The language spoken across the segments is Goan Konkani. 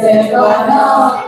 Stefano,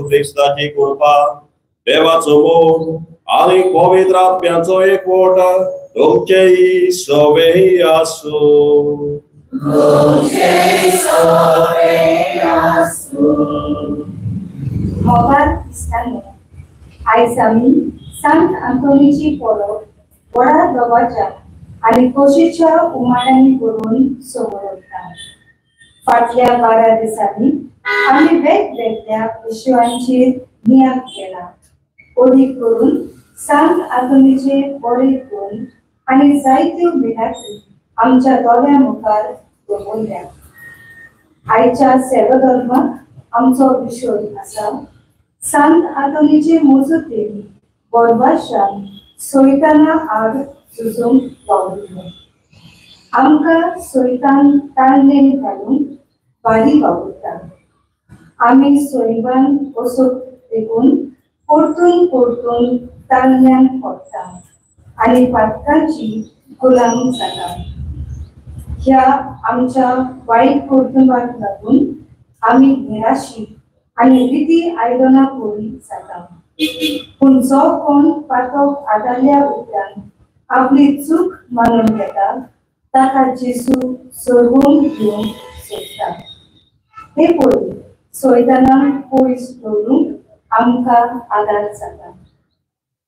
क्रिस्ताची कृपा देवाचो मोग आनी पवित्र आत्म्याचो एकवट तुमचेय सवेय आसूं. मोगाळ क्रिस्तांनो, आयज आमी सांत आंतोनीची परब व्हडा दबाज्या आनी खोशेच्या उमाळ्यांनी करून समोर. फाटल्या 12 दिसांनी आमी वेगवेगळ्या विशयांचेर नियाळ केला. अदीक करून सांत आंतोनीचे बरे गुण आनी जायत्यो मिराकली आमच्या दोळ्यां मुखार दवरल्या. आयच्या सेवाधर्माक आमचो विशय आसा सांत आंतोनीचे मजतीन बोरवाशान सोयताना आड झुजूंक वावुरलो. आमकां सोयतान ताळमेळ घालून वारी वावुरता. आमी सोयबान वचूंक देखून परतून परतून ताळम्यान पडटा आनी पातकांची गुलाम जाता. ह्या आमच्या वायट कर्तुबाक लागून आमी निराशी आनी रिती आयदनां करून जाता. पूण जो कोण पातक आदारल्या उपरांत आपली चूक मानून घेता ताका जेजू सोडवून घेवंक सोदता. हे पळय सोयतानाक पयस दवरूंक आमकां आदार जाता.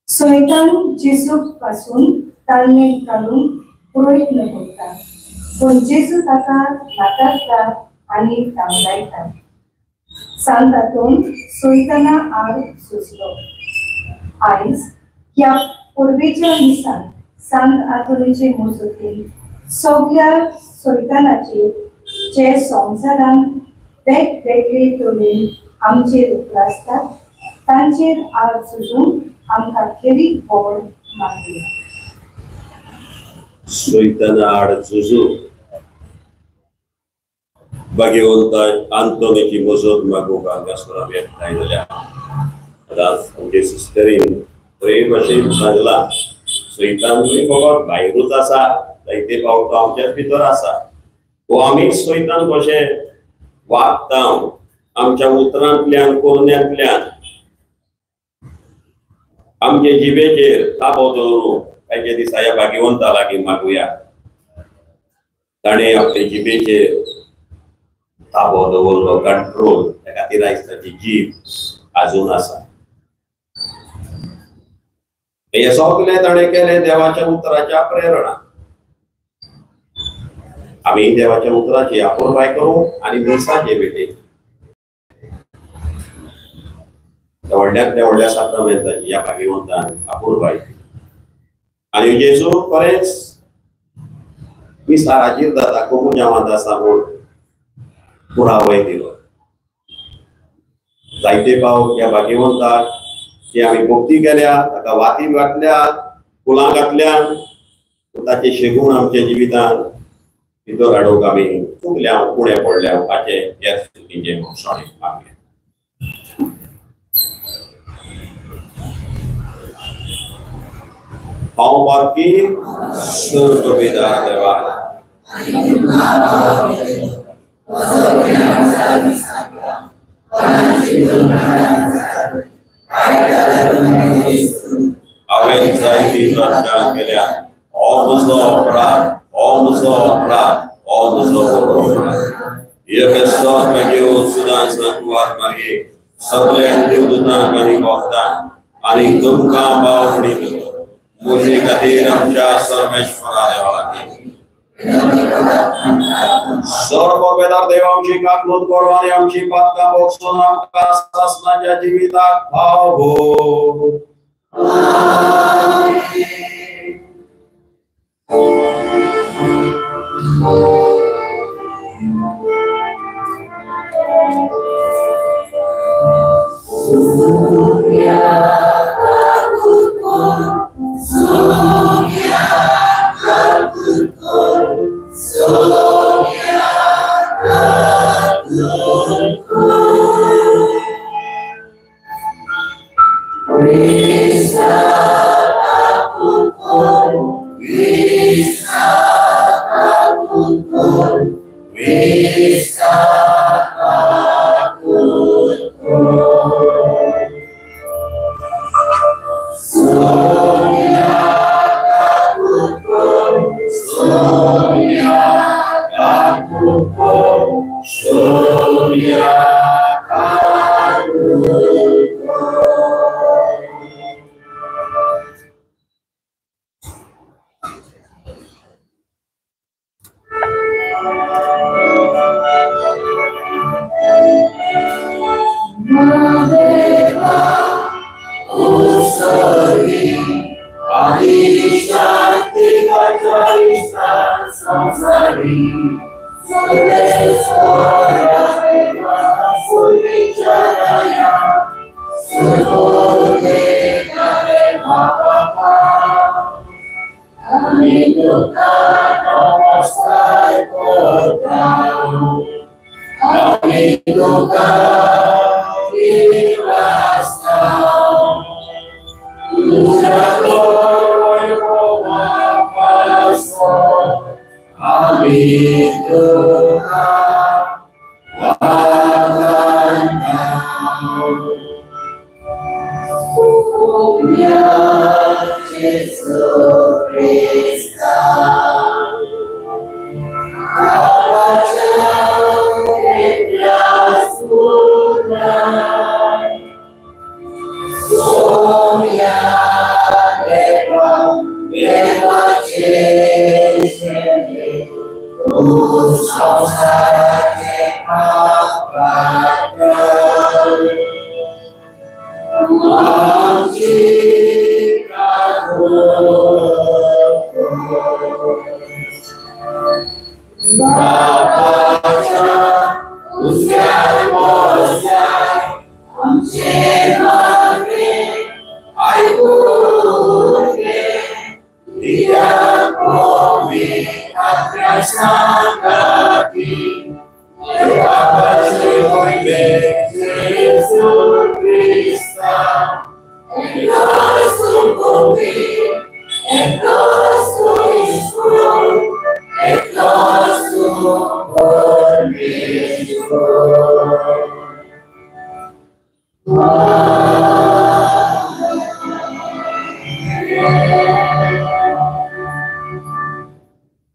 सोयतान जेजूक पासून ताळमेळ घालूंक प्रयत्न करता, पूण जेजू ताका नाकारता आनी धांवडायता. सांत आंतोन सोयताना आड झुजलो. आयज ह्या परबेच्या मिसान सांत आंतोनीचे मजतीन सगळ्या सोयतानाचेर जे संवसारान वेगवेगळे तरेन आमचेर उप्रासतात तांचेर आड झुजूंक आमकां खेरीत बळ मागया. सोयताना आड झुजूंक भाग्यवंत आंतोनीची मजत मागूंक हांगासर आमी एकठांय जाल्या. आतां आमचे सिस्टरीन बरे भाशेन सांगलां, सैतान फकत भायरूच आसा, जायते फावट तो आमच्याच भितर आसा. वो आमी सैतान कशें वागता आमच्या उतरांतल्यान कोरण्यांतल्यान आमचे जिबेचेर ताबो दवरूंक ताच्या दिसा ह्या भाग्यवंता लागीं मागुया. ताणें आपले जिबेचेर ताबो दवरलो, कंट्रोल, त्या खातीर आयज ताची जीब आजून आसा. हे सगळें ताणें केलें देवाच्या उतराच्या प्रेरणा. आमी देवाच्या उतराची अपुरबाय करूं आनी मिसाचे भेटेक त्या व्हडल्यांतल्या व्हडल्या साक्रामेंताची ह्या भाग्यवंतान अपुरबाय केली. आनी जेजू खरेंच मिसार हाजीर जाता, कोमुजांवांत आसा म्हूण पुरावोय दिलो. जायते फावट ह्या भाग्यवंताक की आमी भक्ती केल्या, ताका वाती घातल्या, फुलां घातल्या, ताचे शेगूण आमच्या जिवितान भितर हाडूंक आमी चुकल्या, उणें पडल्या, ताचे ह्या चुकीचें भोगसणें मागलें. हांव बाकी सर्वविधा देवा हांवें जायती प्रार्थना केल्या, म्हजो अपराध, हो म्हजो अपराध, हो म्हजो अपराध. मागीर सगळ्या देवदूतांक आनी भक्तांक आनी तुमकां भाव म्हणीत म्हजे खातीर आमच्या सर्वेश्वरा देवाक सर्व देव आमची काकलूत करो आनी आमची पातकां बोगसून आमकां सासणाच्या जिविताक भाव भोग.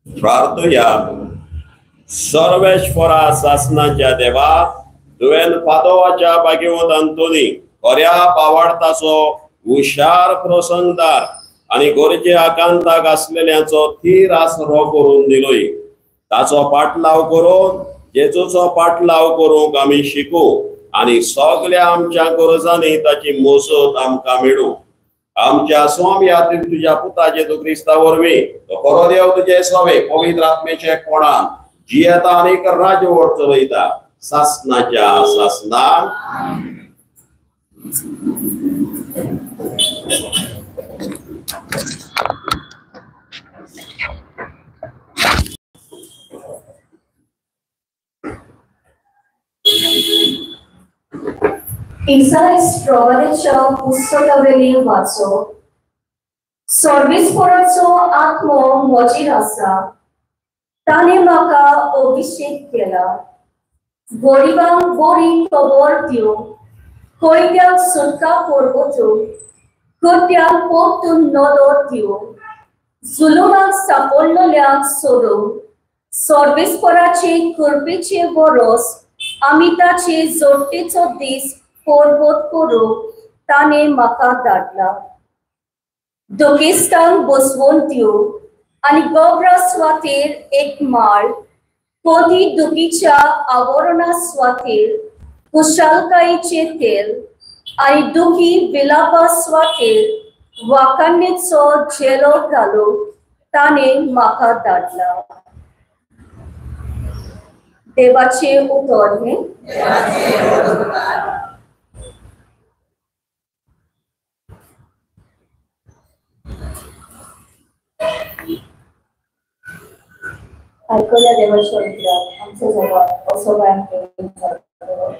प्रार्थुया. सर्वेश्वरा सासनाच्या देवा, तुवें पादोवाच्या भाग्यवंत अंतोनी खऱ्या पावाडताचो हुशार प्रसंगदार आनी गरजे आकांताक आसलेल्यांचो थीर आसरो करून दिलोय. ताचो पाटलाव करून जेजूचो पाटलाव करूंक आमी शिकू आनी सगल्या आमच्या गरजांनी ताची मोसत आमकां मेळूं. आमच्या स्वामी तुझ्या पुता जेजू क्रिस्ता वरवीं तो खरो देव तुजे सवे पवित्र आत्मेचे कोणान जियेता आनी राजवट चलयता सासनाच्या सासनाक. इसाईस प्रवादाच्या पुस्तकावेली वाचो. सर्वेस्पराचो आत्मो म्हजेर आसा, ताणें म्हाका अभिषेक केला गरिबांक बरी खबर दिवंक, कैद्यांक सुटका परवतूंक, कुड्ड्यांक परतून नदर दिवंक, जुलुमाक सापडलेल्यांक सोडूंक सर्वेस्पराचे कृपेचे वरोस आमी ताचे जोडटेचो दीस परबत करूंक ताणें म्हाका धाडला. दुखेस्तांक बसवून दिवंक आनी गोबरा स्वातीर एक माळ, कोदी दुखीच्या आवरणा स्वातीर कुशालकायेचे तेल आनी दुखी विलापा स्वातीर वाखाणेचो झेलो घालूंक ताणें म्हाका धाडला. देवाचे उतर हें. आयकल्या देवाच्या उतराक आमचो जवाब असो बायन करून जातलो.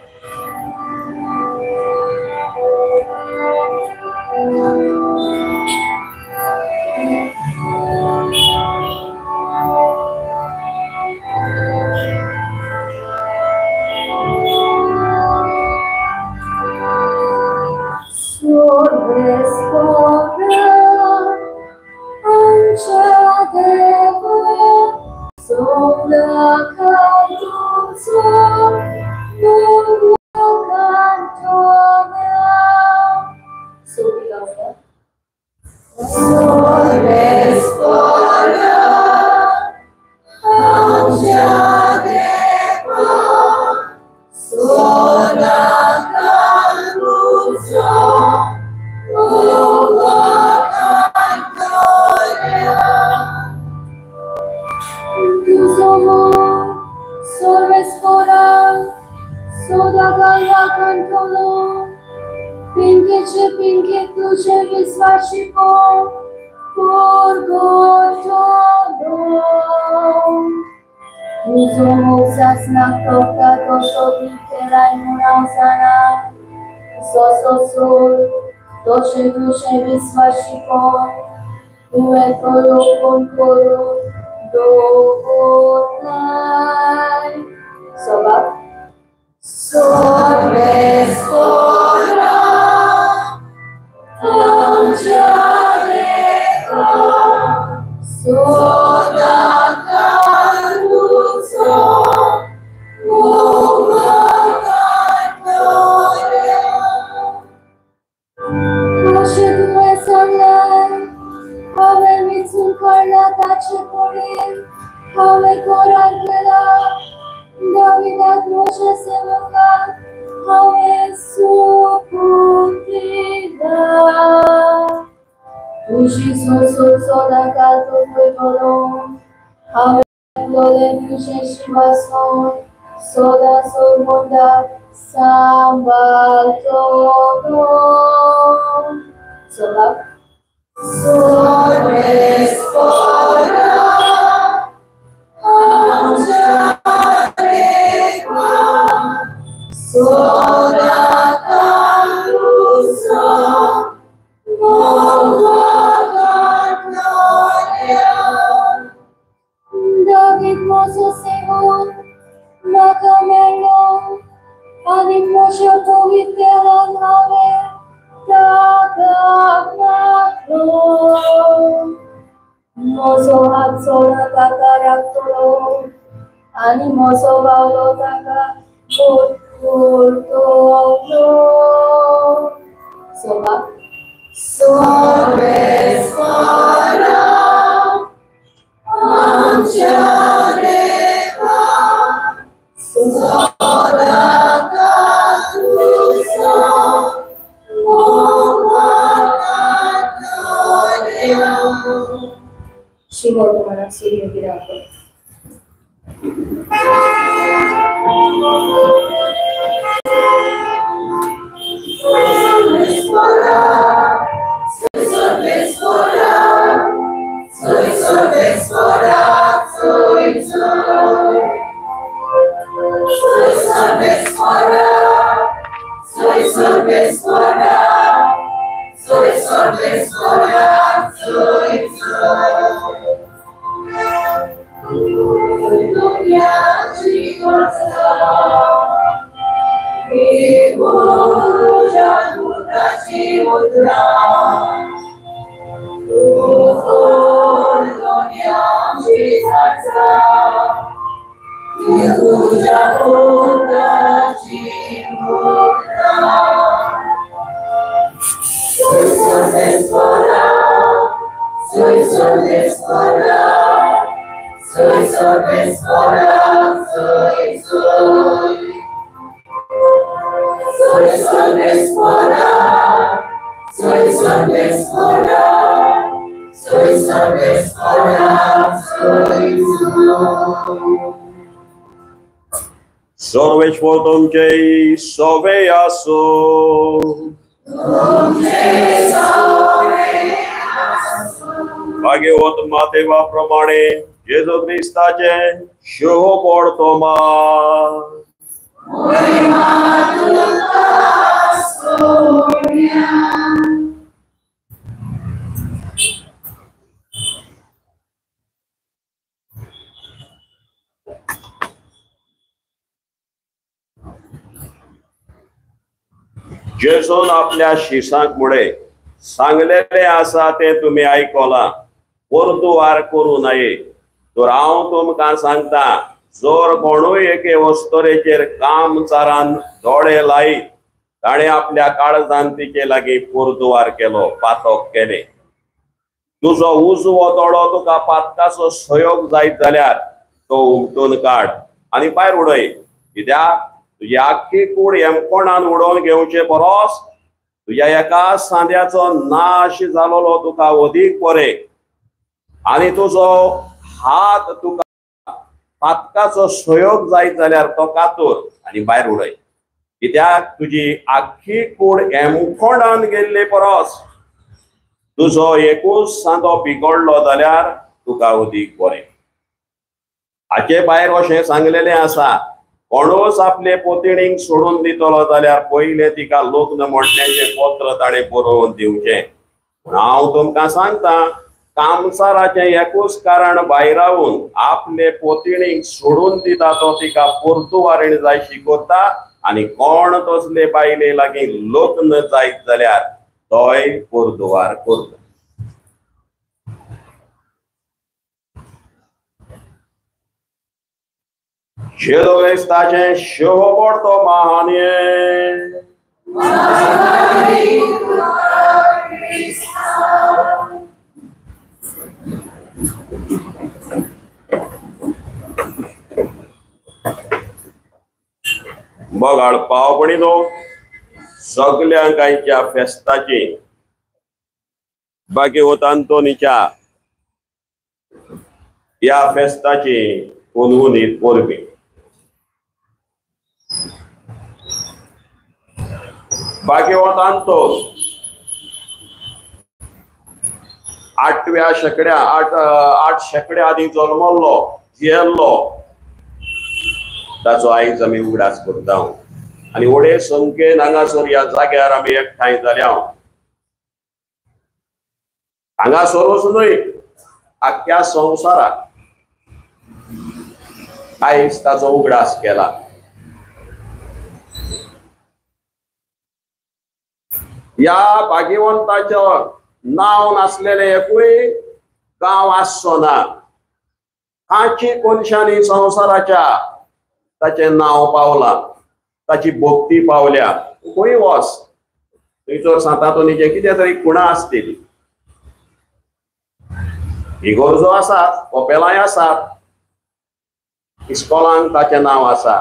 तुझ्या पोटाची मुद्रा Soy Sodespora, soy Sodespora, soy soy. Soy Sodespora, soy Sodespora, soy Sodespora, soy soy. Sarveshwar तुमचे सवे आसो. भाग्यवत मातेवा प्रमाणे जेजू क्रिस्ताचे शोभ पडतो मा. जेजून आपल्या शिसांक मुळे सांगलेले आसा ते तुमी आयकलां, परतुवार करूं नये. तर हांव तुमकां सांगता, जर कोणूय एके वस्तुरेचेर कामचारान दोळे लायत ताणें आपल्या काळजान तिचे लागीं परतुवार केलो, पातक केलें. तुजो उजवो दोळो तुका पातकाचो सहयोग जायत जाल्यार तो उमटून काड आनी भायर उडय. कित्याक तुजी आख्खी कूड येमकोणान उडोवन घेवचे परस तुज्या एका सांद्याचो नाश जालोलो तुका अदीक बरें, आनी तुजो हात तुका पातकाचो सहयोग जायत जाल्यार तो कातूर आनी भायर उडय. कित्याक तुजी आख्खी कूड येमकोणान गेल्ले परस तुजो एकूच सांदो बिगडलो जाल्यार तुका अदीक बरें. हाचे भायर अशें सांगलेलें आसा, कोणूच आपले पोतिणीक सोडून दितलो जाल्यार पयलें तिका लग्न म्हणण्याचें पत्र ताणें बरोवन दिवचें. पूण हांव तुमकां सांगता, कामसाराचें एकूच कारण भायरावन आपले पोतिणीक सोडून दिता तो तिका पोर्तुवारीण जायशी करता, आनी कोण तसले बायले लागीं लग्न जायत जाल्यार तोय पोर्तुवार करता. जेजू क्रिस्ताचें शोभ पडतो महान्ये. बगाड पावपणी न्हू सगल्या गायच्या फेस्ताची भाग्यवत आंतोनीच्या ह्या फेस्ताची हुनहुनीत परबी. भाग्यवत आंतोन आठव्या शेंकड्या आठ शेंकड्या आदीं जल्मल्लो, जियेल्लो. ताचो आयज आमी उगडास करता आनी व्हडे संख्येन हांगासर ह्या जाग्यार आमी एकठांय जाल्या. हांगासरूच न्हय, आख्ख्या संवसाराक आयज ताचो उगडास केला. ह्या भाग्यवंताचें नांव नासलेलें एकूय गांव आसचो ना. कांची कोनशांनी संवसाराच्या ताचें नांव पावलां, ताची भक्ती पावल्या. खंय वच थंयसर सांतांतोनीचें कितें तरी खुणा आसतली. इगोर्जो आसात, कपेलांय आसात, इस्कॉलांक ताचें नांव आसा,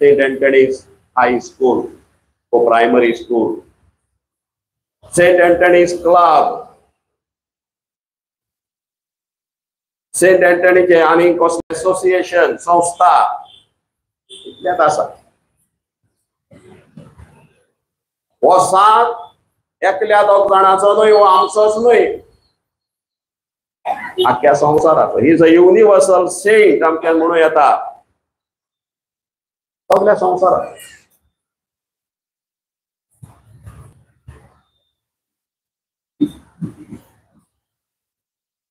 Saint Anthony's high school वो primary school, Saint Anthony's club, Saint अँटनीचे आनी कसलें एसोसिएशन संस्था इतलेंच आसा. हो सात एकल्या दोग जाणाचो न्हय, हो आमचोच न्हय, आख्ख्या संवसाराचो. He is a universal saint आमच्यान म्हणूं येता, सगल्या संवसाराचो.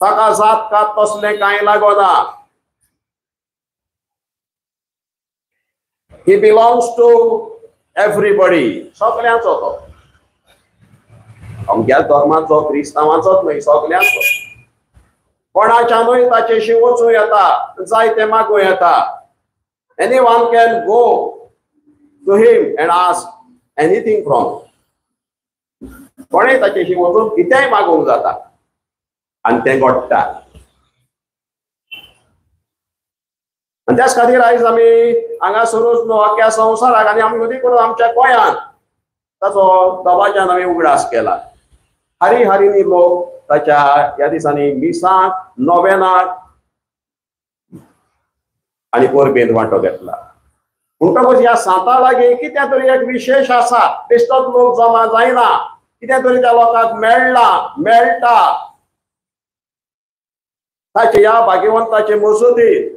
ताका जात कात तसलें कांय लागना. He belongs to everybody. सगल्यांचो तो, अमक्याच धर्माचो, क्रिस्तांवाचोच न्हय, सगल्यांचो. कोणाच्यानूय ताचेशी वचूं येता, जाय तें मागूं येता. Anyone can go to him and ask anything from. कोणेय ताचेशी वचून कितेंय मागूंक जाता आनी तें घडटा. आनी त्याच खातीर आयज आमी हांगासरूच न्हू अख्ख्या संवसाराक आनी आमी मदीं करून आमच्या गोंयांत ताचो दबाज्यान आमी उगडास केला. हारी हारीनी लोक ताच्या ह्या दिसांनी मिसाक, नोवेनाक आनी परबेंत वांटो घेतला. म्हणटकूच ह्या सांता लागीं कितें तरी एक विशेश आसा. बेश्टोच लोक जमा जायना, कितें तरी त्या लोकांक मेळ्ळा, मेळटा ताचे ह्या भाग्यवंताचे मजतीन.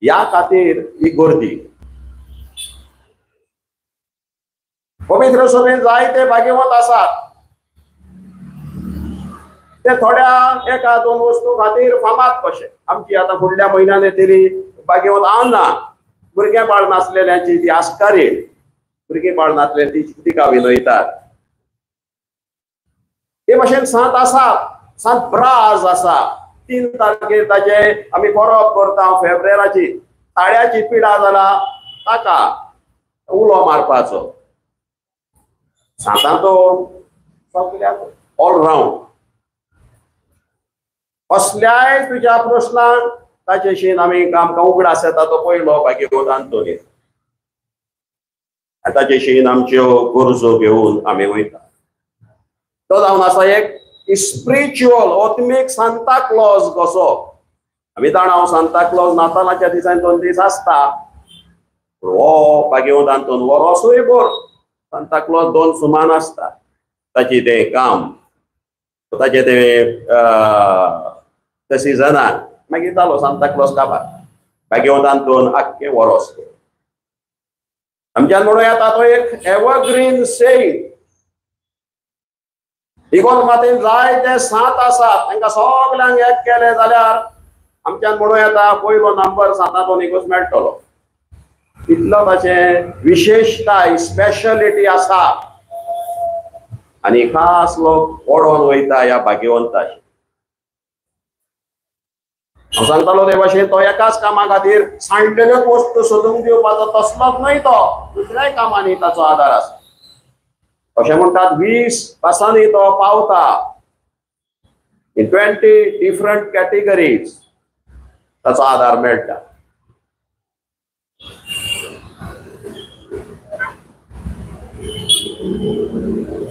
ह्या खातीर ही गर्दी. पवित्र सभेन जायते भाग्यवंत आसात, ते थोड्या एका दोन वस्तू खातीर फामाद कशे. आमची आतां फुडल्या म्हयन्यान येतली भाग्यवंत आना, भुरगें बाळ नासलेल्यांची ती आस्कारी, भुरगीं बाळ नासले ती तिका विनयतात. हे भाशेन सांत आसात, सांत ब्राज आसा. 3 तारखेर ताचे आमी परब करता फेब्रेराची. ताळ्याची पिडा जाला ताका उलो मारपाचो. सांतां तो सगल्याक ऑलरावंड, कसल्याय तुज्या प्रश्नांक ताचेशीन आमी आमकां उगडास येता तो पयलो भाग्यवंत आंतोनी. ताचेशीन आमच्यो गरजो घेवन आमी वयता. तो जावन आसा एक स्पिरिच्युअल आत्मीक सांता क्लॉज कसो. आमी जाणा सांता क्लॉज नातालाच्या दिसांनी 2 दीस आसता, हो भाग्यवंत आंतोन वरोसूय भर सांता क्लॉज 2 सुमान आसता. ताची तें काम, ताचें तें सिजनाक मागीर जालो सांता क्लॉज काबार. भाग्यवंत आंतोन आख्खें वरोस. आमच्यान म्हणूं येता तो एक एवरग्रीन सेंट. इगोर्ज मातेन जायते सांत आसात, तांकां सगल्यांक एक केले जाल्यार आमच्यान म्हणूं येता पयलो नंबर सांतांतोन इगोर्ज मेळटलो. इतलो ताचें विशेशताय, स्पेशलिटी आसा. आनी खास लोक ओडोन वयता ह्या भाग्यवंताशी. हांव सांगतालो ते भाशेन तो एकाच कामा खातीर सांडलेल्यो वस्तू सोदूंक दिवपाचो तसलोच न्हय, तो दुसऱ्याय कामांनी ताचो आदार आसा. अशें म्हणटात 20 भासांनी तो पावता, इन 20 डिफरंट कॅटेगरीज ताचो आदार मेळटा.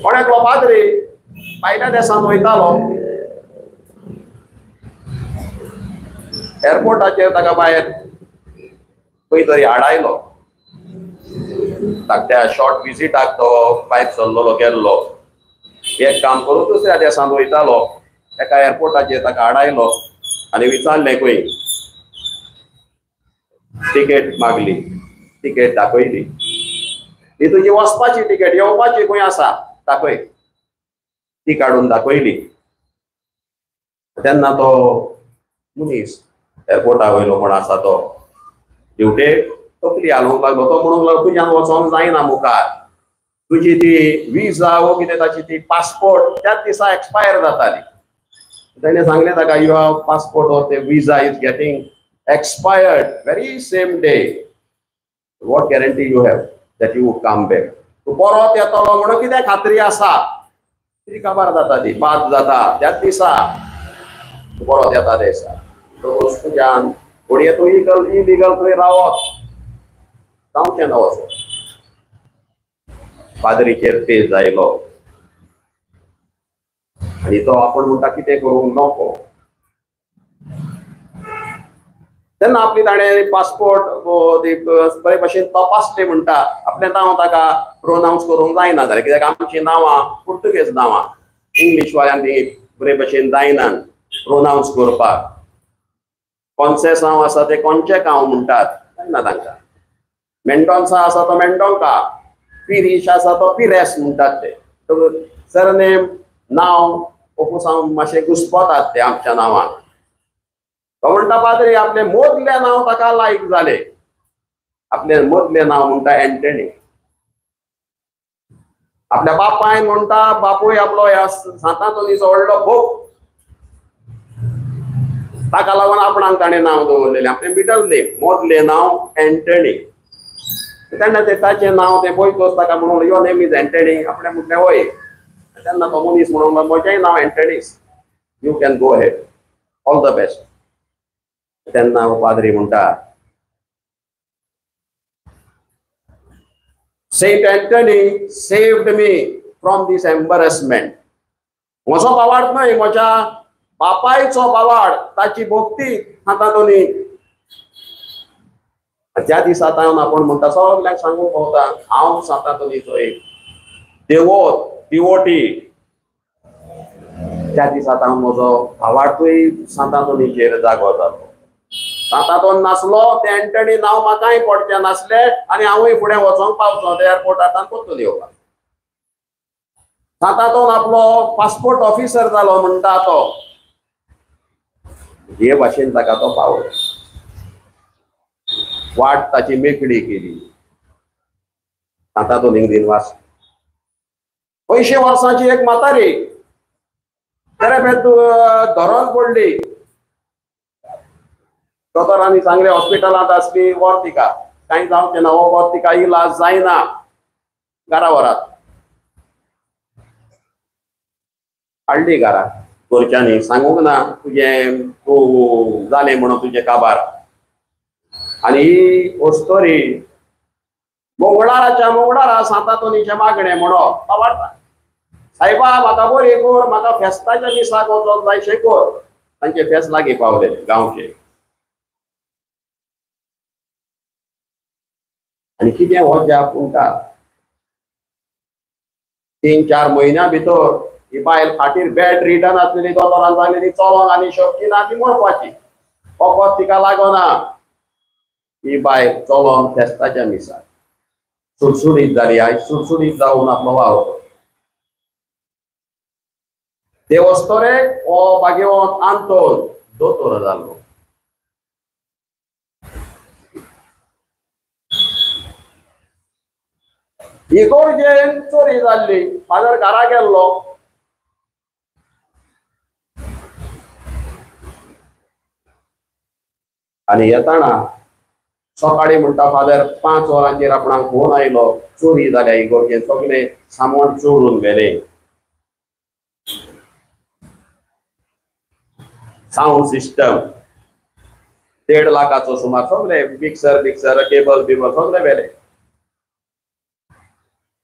कोण एकलो पाद्री भायल्या देशांत वयतालो, एअरपोर्टाचेर ताका भायर खंय तरी आडायलो. त्या शॉर्ट विजिटाक तो भायर सरलेलो गेल्लो, एक काम करून दुसऱ्या देशांत वयतालो. एका एअरपोर्टाचेर ताका आडायलो आनी विचारलें खंय तिकेट मागली, तिकेट दाखयली. ही तुजी वचपाची तिकेट, येवपाची खंय आसा दाखय. ती काडून दाखयली. तेन्ना तो मनीस एअरपोर्टा वयलो कोण आसा तो ड्युटेक तकली हालोवंक लागलो. तो म्हणूंक लागलो तुज्यान वचोंक जायना मुखार, तुजी ती विजा वो कितें ताची ती पासपोर्ट त्याच दिसा एक्सपायर जाताली. ताणें सांगलें ताका, you have passport or ते visa is getting expired very same day, what guarantee you have that you would come back. तूं परत येतलो म्हणून कितें खात्री आसा? ती काबार जाता, ती बाद जाता त्याच दिसा, तूं परत येता त्या दिसा. तुज्यान घडये तूं इलिगल थंय रावत जावचें ना वचो. पाद्रीचेर पेज आयलो आनी तो आपूण म्हणटा कितें करूंक नको. तेन्ना आपली ताणें पासपोर्ट बरे भशेन तपासले म्हणटा. आपलें नांव ताका प्रोनावन्स करूंक जायना जालें, कित्याक आमचीं नांवां पुर्तुगेज नांवां, इंग्लीश वाल्यांक ती बरे भशेन जायना प्रोनावन्स करपाक. कॉन्सेसांव आसा ते कॉन्चेकांव म्हणटात तेन्ना तांकां, मेंडोन्सा आसा तो मेंडोंका, पिरीश आसा तो पिरेस म्हणटात ते. सरनेम नांव ओपुसांव मातशें घुस्पतात ते आमच्या नांवान. तो म्हणटा पाद्री आपले मोदलें नांव ताका लायक जालें. आपलें मदलें नांव म्हणटा एंटनी. आपल्या बापायन म्हणटा बापूय आपलो ह्या सांतांतोनीचो व्हडलो भोग. ताका लागून आपणाक ताणें नांव दवरलेलें आपणें मिडल नेम, मोदलें नांव एंटनी. तेन्ना ते ताचें नांव तें पयतोच ताका म्हणून your name is Antony, आपणें म्हटलें वय. तेन्ना तो मनीस म्हणूंक म्हजेंय नांव एंटनीस, you can go ahead, all the best. तेन्ना पाद्री म्हणटा Saint Anthony saved me from this embarrassment. म्हजो बावाड न्हय, म्हज्या बापायचो बावाड, ताची भक्ती सांतांतोनी. त्या दिसा तावन आपूण म्हणटा सगल्यांक सांगूंक पावता हांव सांतांतोनीचो एक देवोत दिवोटी. त्या दिसा तावन म्हजो भावार्तूय सांतांतोनीचेर जागो जालो. सांतांतोन नासलो ते एंटनी नांव म्हाकाय पडचें नासलें आनी हांवूय फुडें वचोंक पावचो एअरपोर्टांत परतून येवपाक. सांतांतोन आपलो पासपोर्ट ऑफिसर जालो म्हणटा तो, हे भाशेन ताका तो पावलो, वाट ताची मेकळी केली. सांतांतोनीक दिनवास. 80 वर्सांची एक म्हातारी तेरेपेत धरोन पडली, दोतोरांनी चांगले हॉस्पिटलांत आसली, व्हर तिका, कांय जावचें ना, हो व्हर तिका इलाज जायना, घरा व्हरात. हाडली घरा, घरच्यांनी सांगूंक ना तुजें तूं जालें म्हणून तुजें काबार. आनी ही अस्तोरी मंगळाराच्या मंगळारा सांतांतोनीचें मागणें म्हणप आवडटा. सायबा म्हाका बरी कर, म्हाका फेस्ताच्या दिसाक वचोंक जाय शें कर. तांचे फेस्त लागीं पावले गांवचे. आनी कितें हो जाप म्हणटा, 3-4 म्हयन्या भितर ही बायल खाटीर बेड रिटर्न आसलेली, दोतोरान सांगलेली चलोंक आनी शक्ती ना, ती मरपाची, वखद तिका लागना. ही बायल चलोन फेस्ताच्या मिसाक सुडसुडीत जाली. आयज सुडसुडीत जावन आपलो वावर देवस्तोरेक हो भाग्यवंत आंतोन दोतोर जालो. इगोर्जेन चोरी जाल्ली, फादर घरा गेल्लो, आनी येताना सकाळी म्हणटा फादर 5 वरांचेर आपणाक फोन आयलो, चोरी जाल्या इगोर्जेन, सगळें सामान चोरून व्हेलें. सावंड सिस्टम 1.5 लाखाचो सुमार, सगळे मिक्सर बिक्सर केबल बिबल सगळे व्हेले.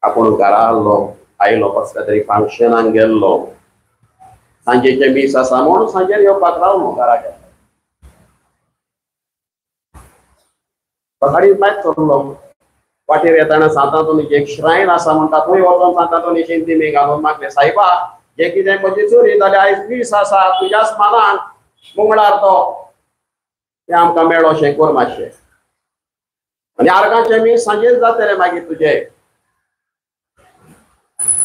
आपूण घरा आसलो, आयलो कसल्या तरी फंक्शनाक गेल्लो, सांजेचें मीस आसा म्हणून सांजेर येवपाक रावलो घरा गेलो. सकाळी भायर सरलो, वाटेर येताना सांतांतोनीचें एक श्रायन आसा म्हणटा थंय वचोन सांतांतोनीची दिमी घालून मागलें, सायबा जें कितें म्हजी चोरी जाल्या, आयज मीस आसा तुज्याच मानान मंगळार तो, तें आमकां मेळो शें कर मातशें, आनी आर्गांचें मीस सांजेच जातलें मागीर तुजें.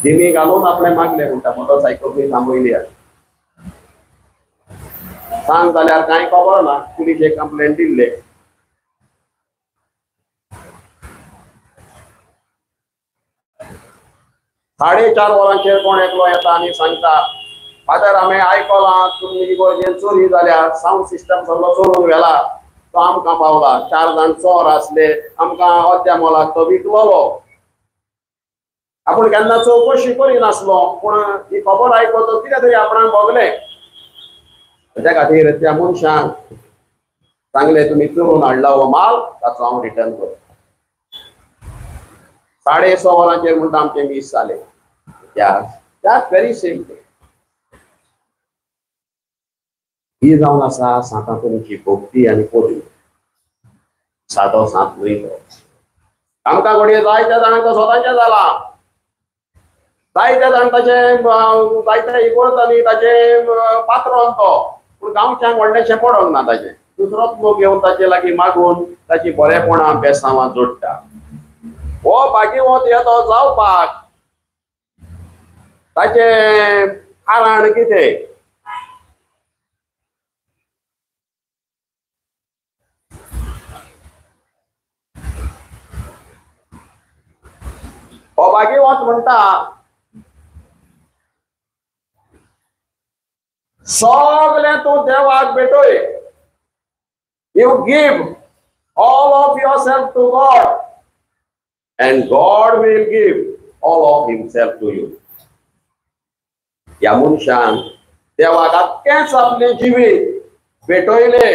दिमी घालून आपणें मागलें म्हणटा मोटरसायकल बी थांबयली. सांग जाल्यार कांय खबर ना, पुलिशेक कंप्लेन दिल्ले. 4:30 वरांचेर कोण एकलो येता आनी सांगता, फादर आमी आयकलां तुमी इगोर्जेन चोरी जाल्या, सावंड सिस्टम सगळो चोरून व्हेला, तो आमकां पावला, 4 जाण चोर आसले, आमकां अद्या मोलाक तो विकलोलो. आपूण केन्ना चवकशी करिनासलो, पूण ही खबर आयकतो कितें तरी आपणाक भोगलें. त्या खातीर त्या मनशांक सांगलें तुमी चोरून हाडला हो माल, ताचो हांव रिटर्न करता. 6:30 वरांचेर म्हणटा आमचें मीस जालें. त्याच व्हेरी सेम डे. ही जावन आसा सांतांतोनीची भक्ती आनी पदवी. सादो सांत न्हय तो, आमकां घडये जायत्या जाणांक तो स्वताचें जाला, जायत्या जाण ताचें जायत्या इगोर्जांनी ताचें पात्रोन तो, पूण गांवच्यांक व्हडलेंशें पडोंक ना ताचें. दुसरोच लोक येवन ताचे लागीं मागून ताची बरेपणां बेसांवां जोडटा. हो भाग्यवंत येतो जावपाक ताचें कारण कितें? हो भाग्यवंत म्हणटा सगळें तूं देवाक भेटय, You give all of yourself to God and God will give all of himself to you. ह्या मनशान देवाक आख्खेंच आपलें जिवीत भेटयलें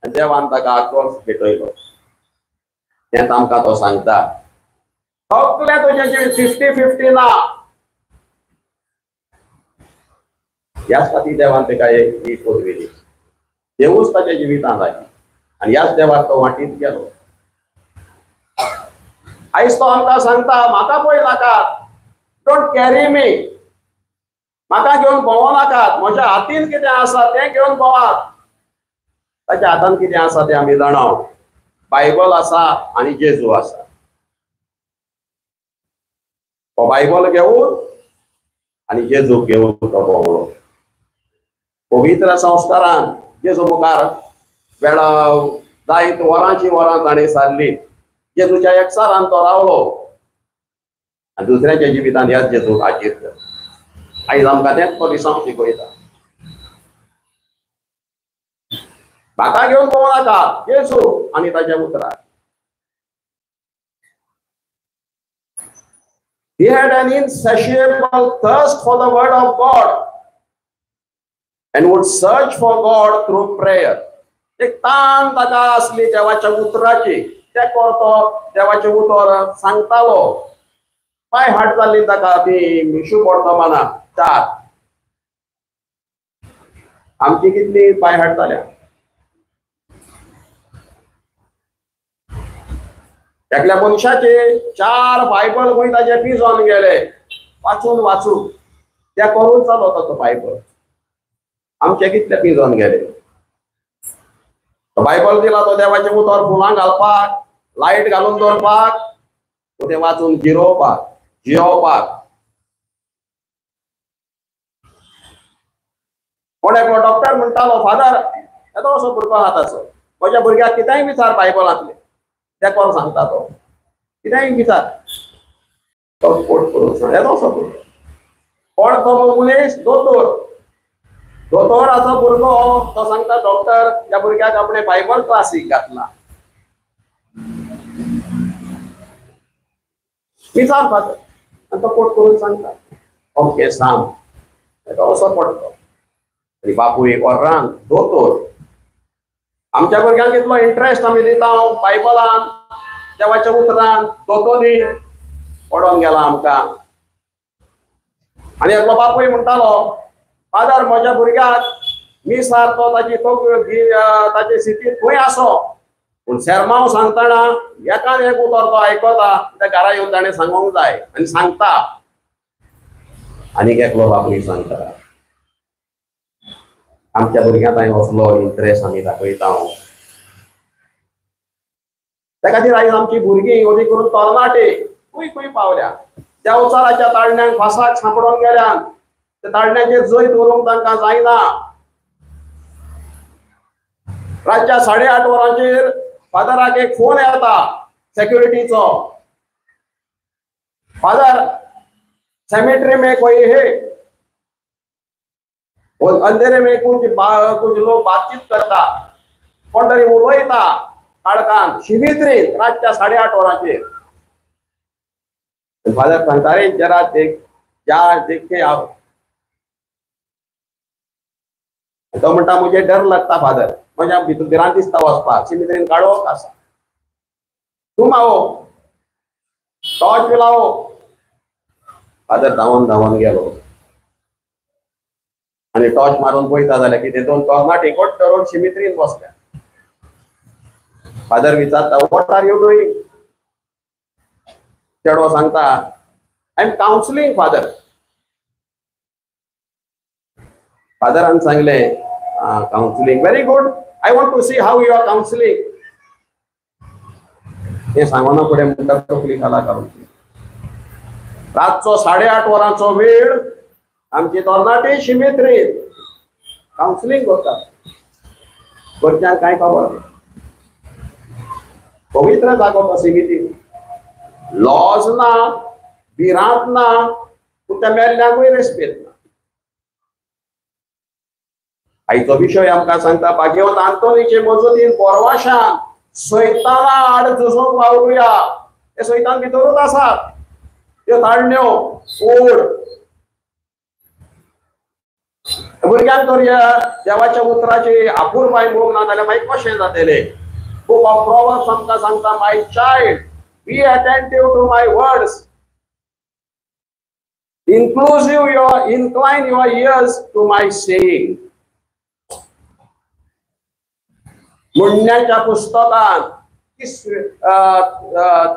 आनी देवान ताका आक्कोच भेटयलो. तेंच आमकां तो सांगता, सगळें तुजें जिवीत 50-50 ना. ह्याच खातीर देवान ताका ही पदवी दिली. देवूच ताच्या जिवितांत आयली आनी ह्याच देवाक तो वांटीत गेलो. आयज तो आमकां सांगता, म्हाका पळय नाकात, don't carry मी, म्हाका घेवन भोंवो नाकात, म्हज्या हातीन कितें आसा तें घेवन भोंवात. ताच्या हातान कितें आसा तें आमी जाणा, बायबल आसा आनी जेजू आसा. तो बायबल घेवन आनी जेजू घेवन तो भोंवलो. पवित्र संस्कारान जेजू मुखार वेळा जायत वरांची वरां ताणें सारली. जेजूच्या एकसारान तो रावलो आनी दुसऱ्याच्या जिवितान ह्याच जेजूक हाजीर केलो. आयज आमकां तेंच तो लिसांव शिकयता, म्हाका घेवन भोंवो नाका, जेजू आनी ताच्या उतराक. He had an insatiable thirst for the word of God and would search for God through prayer. एक तान ताका आसली देवाच्या उतराची, ते करतो देवाचें उतर सांगतालो. पांय हाट जाल्ली ताका ती मिशू पडटना 4. आमची कितली पांय हाट जाल्या. एकल्या मनशाचे 4 बायबल खंय ताचे पिजोन गेले, वाचून वाचून ते करून चलता तो बायबल. आमचे कितले पिजोन गेले. बायबल दिला तो देवाचें उतर फुलां घालपाक, लायट घालून दवरपाक, तें वाचून जिरोवपाक, जियोवपाक. कोण एकलो डॉक्टर म्हणटालो, फादर येदो असो भुरगो आहा ताचो, म्हज्या भुरग्याक कितेंय विचार बायबलांतलें, तें कोण सांगता तो, कितेंय विचार, तो कोट करून सांग, येदो असो भुरगो. कोण तो मनीस? दोतोर. दोतोराचो भुरगो तो सांगता, डॉक्टर ह्या भुरग्याक आपणे बायबल क्लासीक घातला. विचार फादर, आनी तो कोट करून सांगता, ओके सांग, तो असो पडटो. आनी बापूय ओर्रान दोतोर. आमच्या भुरग्यांक इतलो इंट्रस्ट आमी दिता बायबलान, देवाच्या उतरान, दोतोनी पडोन गेला आमकां. आनी एकलो बापूय म्हणटालो, फादर म्हज्या भुरग्याक मिसार तो ताची ताची स्थिती खंय आसो, पूण सेरमांव सांगतना एकान एक उतर तो आयकता, त्या घरा येवन ताणें सांगूंक जाय आनी सांगता. आनीक एकलो बापूय सांगता, आमच्या भुरग्यांक ताणें असलो इंट्रस्ट आमी दाखयता. त्या खातीर आयज आमची भुरगीं अदी करून तरणाटे खंय खंय पावल्या, देवचाराच्या ताळण्यांक फासाक सांपडोन गेल्यान, त्या ताळण्याचेर जैत उरोवंक तांकां जायना. रातच्या 8:30 वरांचेर फादराक एक फोन येता सेक्युरिटीचो, फादर सेमेट्री में कोई है, अंधेरे में कुछ लोग बातचीत करता, कोण तरी उलयता काळखान शिमित्रीत रातच्या 8:30 वरांचेर. फादर सांगता, रे जरा देख, जा देख के आओ. तो म्हणटा, मुझे डर लागता फादर, म्हज्या भितर भिरांत दिसता वचपाक, शिमित्रीन काडोक आसा, तूं आओ, टॉर्च लाओ. फादर धांवन धांवन गेलो आनी टॉर्च मारून पळयता जाल्यार कितें, 2 तरणाटे गोट धरून शिमित्रीन बसल्या. फादर विचारता, what are you doing? चेडो सांगता, I am counselling father. फादरान सांगलें, counselling, very good, I want to see how you are counselling. हें सांगना फुडें म्हणटा तकली खाला घालून. रातचो 8:30 वरांचो वेळ, आमची तरणाटी शिमित्रीत कावन्सिलींग करतात. घरच्यांक कांय खबर ना. पवित्र जागो तो सिमिती, लॉज ना, भिरांत ना, पूण त्या मेल्ल्यांकूय रेस्पेद ना. आयचो विशय आमकां सांगता भाग्यवंत आंतोनीचे मजतीन बोरवाशान सैताना आड झुजूंक वावरुया. ते सैतान भितरूच आसात, त्यो ताळण्यो ओड भुरग्यांक तर ह्या देवाच्या उतराची आपुरबाय मोग ना जाल्यार मागीर कशें जातलें? बुक ऑफ प्रोवर्ब्स आमकां सांगता, my child be attentive to my words, inclusive your incline your ears to my saying. म्हणण्याच्या पुस्तकान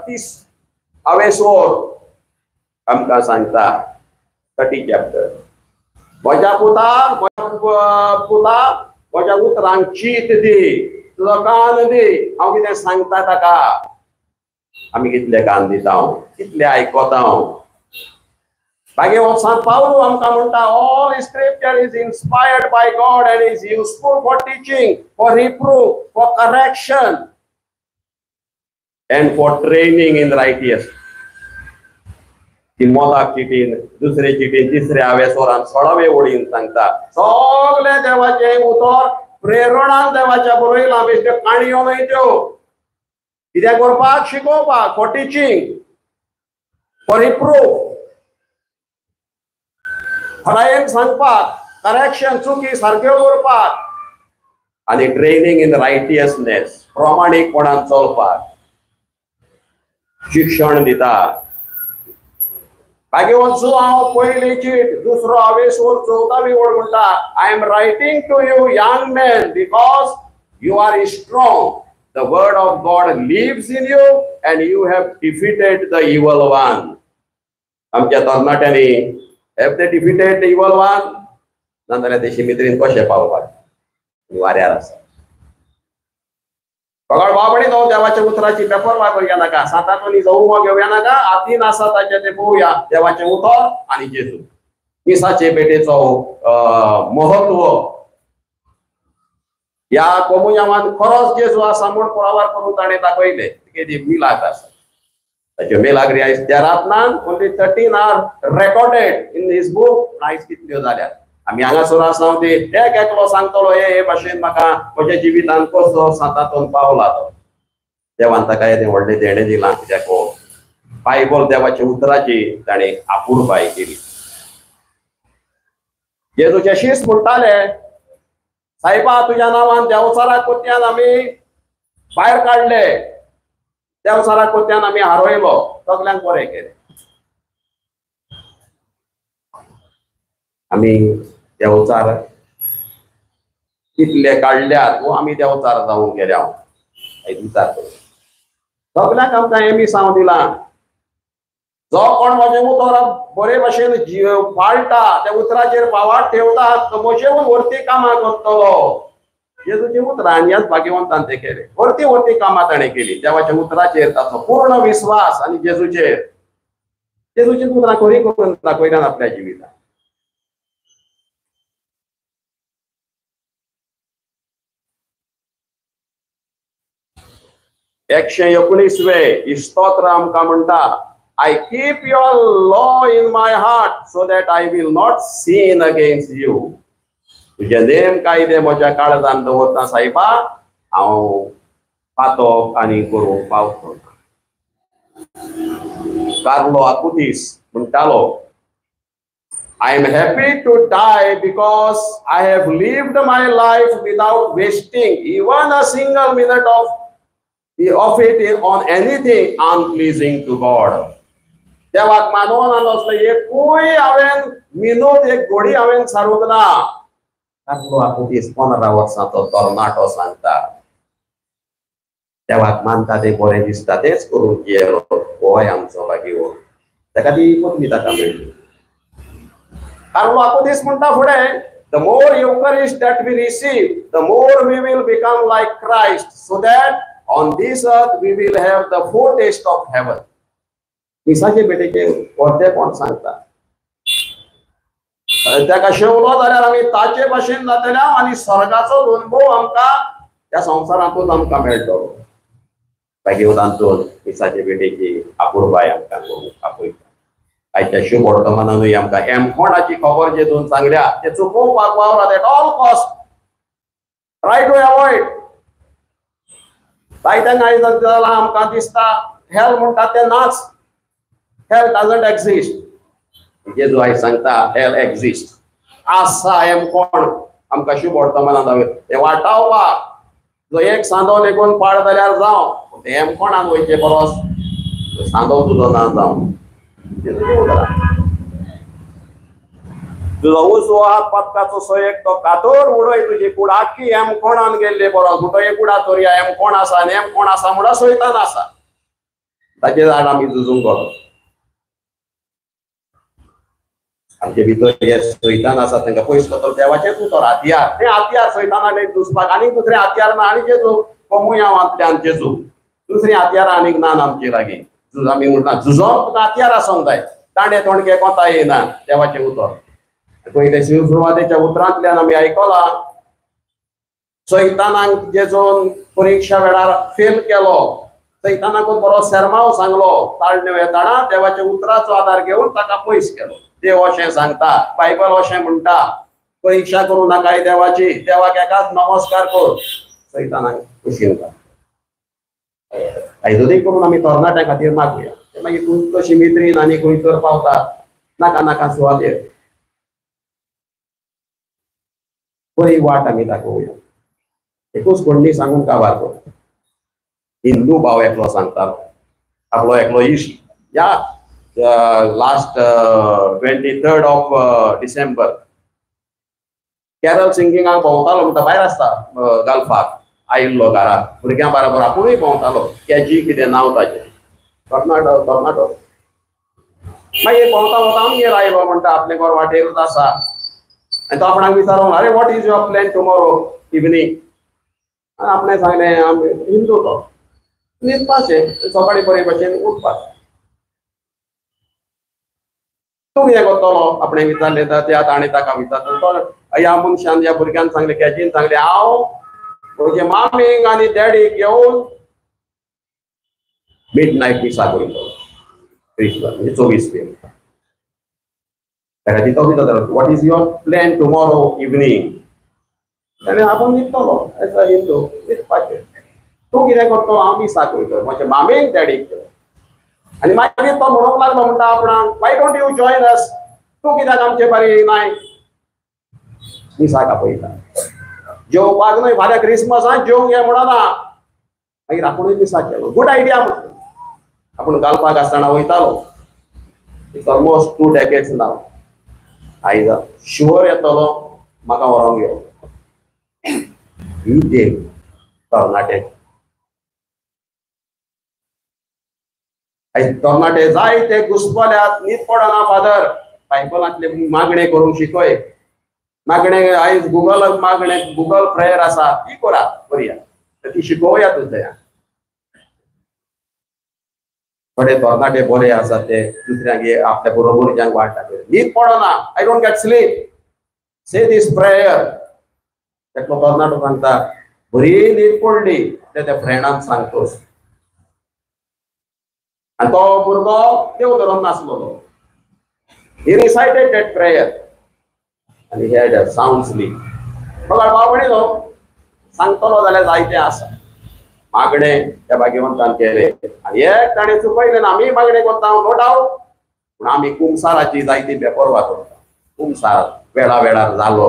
30 आवेसोर आमकां सांगता, 30 चॅप्टर, म्हज्या पुता पुता म्हज्या उतरांक चीत दी, तुजो कान दी, हांव कितें सांगता ताका. आमी कितले कान दिता, कितले आयकता? भाग्यवंत सांत पावलू आमकां म्हणटा, all scripture is inspired by God and is useful for teaching, for reproof, for correction and for training in righteous. तिमोताक चिटीन, दुसरे चिटीन, तिसऱ्या आवेसोरान 16वे ओळीन सांगता, सगळें देवाचें उतर प्रेरणान देवाच्या बरयलां, बेश्ट्यो काणयो न्हय त्यो. कितें करपाक? शिकोवपाक, फॉर टिचींग, फॉर रिप्रूफ, खरायेन सांगपाक, करेक्शन चुकी सारक्यो करपाक, आनी ट्रेनिंग इन रायटियसनेस, प्रमाणीकपणान चलपाक शिक्षण दिता. भाग्यवंत हांव पयली चीट 2 आवेसोर 14वी ओळ म्हणटा, I am writing to you young men because you are strong, the word of God lives in you and you have defeated the evil one. आमच्या तरणाट्यांनी have they defeated the evil one? नाजाल्यार ते शिमित्रीन कशें पावपाक वाऱ्यार आसा. पगड बाबडी तो देवाच्या उतराची पेपर करूया नाका, सातातोनी जाऊ घेवया नाका, आतीन आसा ताचे ते पळोवया देवाचें उतर आनी जेजू. मिसाचे भेटेचो महत्व ह्या कोमुयांवान खरोच जेजू आसा म्हूण पुरावार करून ताणें दाखयलें. कितें मिलाग्र आसा, ताच्यो मिलाग्री आयज त्या रातनान only 13 are recorded in his book. आयज कितल्यो जाल्यात? आमी हांगासर आसा ते एक एकलो सांगतलो, हे भाशेन म्हाका म्हज्या जिवितान कसो सातातून पावला तो. देवान ताका येदें व्हडलें देणें दिलां, कित्याक बायबल देवाच्या उतराची ताणें आपुरबाय केली. जेजूचे शीस म्हणटाले, सायबा तुज्या नांवान देंवचारा कोत्यान आमी भायर काडले, देंवचारा कोत्यान आमी हारयलो, सगल्यांक बरें केलें. आमी देंवचार कितले काडल्यात वो आमी देंवचार जावन गेल्या विचार करूं. सगल्यांक आमकां हें मिसांव दिलां, जो कोण म्हजें उतर बरे भाशेन पाळटा, त्या उतराचेर पावाट ठेवता, तो म्हजेहून वरती कामां करतलो. जेजूची उतरां आनी ह्याच भाग्यवंतान तें केलें, वरती वरती कामां ताणें केली. देवाच्या उतराचेर ताचो पूर्ण विस्वास आनी जेजूचेर, जेजूची उतरां खरी करून दाखयल्यान आपल्या जिवितांत. 119वे स्तोत्र आमकां म्हणटा, I keep your law in my heart so that I will not sin against you. तुझे नेम कायदे म्हज्या काळजान दवरता सायबा, हांव पातोक आनी करूंक पावतो. कार्लो आकुतीस म्हणटालो, I am happy to die because I have lived my life without wasting even a single minute of it on anything unpleasing to God. देवाक मानवना असलें एकूय हांवें मिनूत एक घोडी हांवें सारूंक ना. कार्लो आकुतीस 15 वर्सांचो तरणाटो सांगता, देवाक मानता तें बरें दिसता तेंच करूंक गेलो, होय आमचो लागीं हो, ताका ती पदवी ताका मेळ्ळी. कार्लो आकुतीस म्हणटा फुडें, the more Eucharist that we receive, the more we will become like Christ, so that on this earth we will have the foretaste of heaven. मिसाचे भेटेचे अर्देपण सांगता, ताका शेवलो जाल्यार आमी ताचे भाशेन जातले आनी स्वर्गाचो अनुभव आमकां त्या संवसारांतूच आमकां मेळटलो. भाग्यवंतांतून मिसाचे भेटेची आपुरबाय आमकां करूंक आपयता. आयच्या शुभ वर्तमानानूय आमकां हेमकोणाची खबर जेजून सांगल्या, ते चुकोवपाक वावरात at all cost. Try to avoid. जायत्यांक आयज जालां आमकां दिसता हेल म्हणटा तें नाच, हेल डजंट एक्झिस्ट. जेजू आयज सांगता हेल एक्झिस्ट आसा. एम कोण आमकां शुभ वर्तमानान तें वाटावपाक जो एक सांदो लेगून पाड जाल्यार जावं, तें एम कोणाक वयचे परस सांदो तुजो ना जावं. तुजो उजवो हात पातकाचो सयक तो कातोर उडय, तुजी कूड आख्खी एम कोणान गेल्ले परस म्हणटो एक कुडा तोरया एम कोण आसा आनी एम कोण आसा म्हणल्यार सयतान आसा. ताचे आड आमी झुजूंक गरज. आमचे भितर हे सैतान आसा तांकां पयस करतलो देवाचेंच उतर हातयार. तें हातयार सैतानाक एक झुजपाक आनीक दुसरें हातयार ना. आनी जेजू कमुयांवांतल्यान जेजू दुसरीं हातयारां आनीक ना आमचे लागीं. आमी म्हणटा झुजोंक तुका हातयार आसूंक जाय, दांडे तोणके कोता येना देवाचें उतर. पयले सुरवातेच्या उतरांतल्यान आमी आयकलां सैतानाक जेजून परिक्षा वेळार फेल केलो. सैतानाकूच बरो सेरमाव सांगलो, ताळण्यो येताना देवाच्या उतराचो आदार घेवन ताका पयस केलो. देव अशें सांगता, बायबल अशें म्हणटा, परिक्षा करूं नाकाय देवाची, देवाक एकाच नमस्कार कर. सैतानाक खुशी घाल. आयजूय करून आमी तरणाट्यां खातीर मागुया. ते मागीर तूं कशी मित्रीन आनी खंय तर पावता नाका नाका सुवातेर. बरी वाट आमी दाखोवया. एकूच कोणणी सांगून काबार कर. हिंदू भाव एकलो सांगतालो आपलो एकलो इश्ट, या last 23rd of December carol सिंगिंगाक भोंवतालो. म्हणटा भायर आसता गल्फाक आयिल्लो घरा भुरग्यां बराबर आपुणूय भोंवतालो. केजी कितें नांव ताचें, तरणाटो तरणाटो. मागीर भोंवता भोंवता आमगेर आयलो. म्हणटा आपलें घर वाटेरूच आसा. आनी तो आपणाक विचारूंक, अरे what is your plan tomorrow evening? आनी आपणें सांगलें आमी हिंदू तो न्हिदपाचें, सकाळीं बरे भशेन उठपाचें. तूं कितें करतलो आपणें विचारलें. त्या ताणें ताका विचारलो. तो ह्या मनशान ह्या भुरग्यान सांगलें, कॅजीन सांगलें, हांव म्हजे मामीक आनी डॅडीक घेवन मिड नायट मिसाक वयतलो क्रिस्मस म्हणजे 24 मे. ताका तो विचारलो what is your plan tomorrow evening? ताणें आपूण न्हिदतलो एज अ हिंदू न्हिदपाचें. तूं कितें करतलो? हांव मिसाक वयतलो म्हजे मामीक डॅडीक घेवन. आनी मागीर तो म्हणूंक लागलो म्हणटा आपणाक, why don't you join us? तूं कित्याक आमचे बारी येनाय? मिसाक आपयता जेवपाक न्हय, फाल्यां क्रिसमस आं जेवंक ये म्हणना. मागीर आपुणूय मिसाक गेलो. गुड आयडिया म्हणटा. आपूण गालपाक आसतना वयतालो. It's almost 2 decades now. आयज शुअर येतलो म्हाका व्हरोंक यो. ही देव तरणाटे. आयज तरणाटे जाय ते घुसपल्यात, न्हीद पडना फादर. बायबलांतले मागणे करूंक शिकय. मागणे आयज गुगल मागणे गुगल प्रेयर आसा ती करा करया, ती शिकोवया तुज्या. थोडे तरणाटे बरे आसात ते दुसऱ्यांक आपल्या बरोबरच्यांक वाट दाखयता. न्हीद पडना, I don't get sleep, say this prayer. एकलो तरणाटो सांगता बरी न्हीद पडली त्या फ्रेंडान सांगतोच. आनी तो भुरगो देव धरून नासलेलो. He recited that prayer आनी he had a sound sleep. बघा भाव म्हणिलो सांगतलो जाल्यार जायतें आसा. मागणे त्या भाग्यवंतान केलें आनी एक ताणें चुकयलें ना. आमी मागणें करता नो डावट, पूण आमी कुमसाराची जायती बेपर्वा करता. कुमसार वेळा वेळार जालो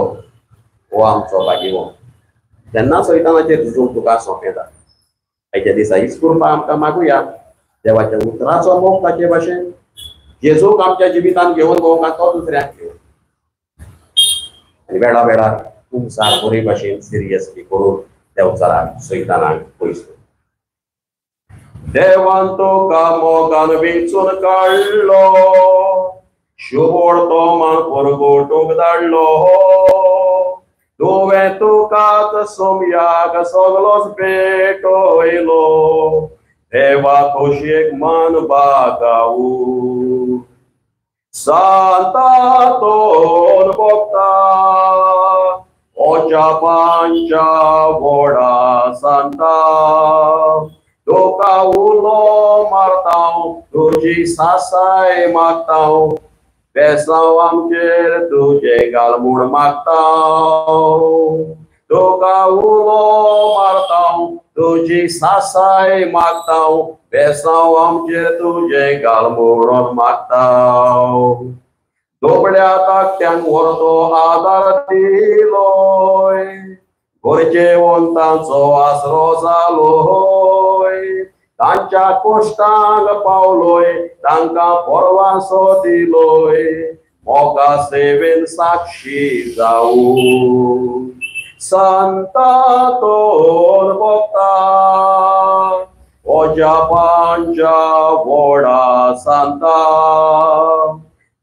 हो आमचो भाग्यवंत. तेन्ना सैतानाचेर झुजूंक तुका सोंपें जाता. आयच्या दिसा हीच कृपा आमकां मागुया. देवाच्या उतराचो मोग ताचे भाशेन जेजूक आमच्या जिवितांत घेवन भोंवंक तो दुसऱ्याक घेवन आनी वेळा वेळार कुमसार बरे भाशेन सिरियसली करून देवचाराक सैतानाक पयस. देवान तुका मोगान वेंचून काडलो, शुभोड तो मान परगोटूंक धाडलो. तुवें तुकाच सोमयाक सगलोच भेटयलो, देवा खोशयेक मान बागाऊ. सांता तोन भोगता ओच्या पांच्या वडा सांता, तुका उलो मारतांव तुजी सासाय मागतांव, बेसांव आमचेर तुजें घाल म्हूण मागतांव. तुका उलो मारतांव तुजी सासाय मागतांव बेसांव आमचेर तुजें घाल म्हणून मागतांव दोबड्या ताकट्यांक व्हरतो आदार दिलोय गरजेवंतांचो आसरो जालोय तांच्या कोश्टांक पावलोय तांकां परवानसो दिलोय मोगा सेवेन साक्षी जावूं संता तोर भोगता ओज्या पांच्या व्हडा सांता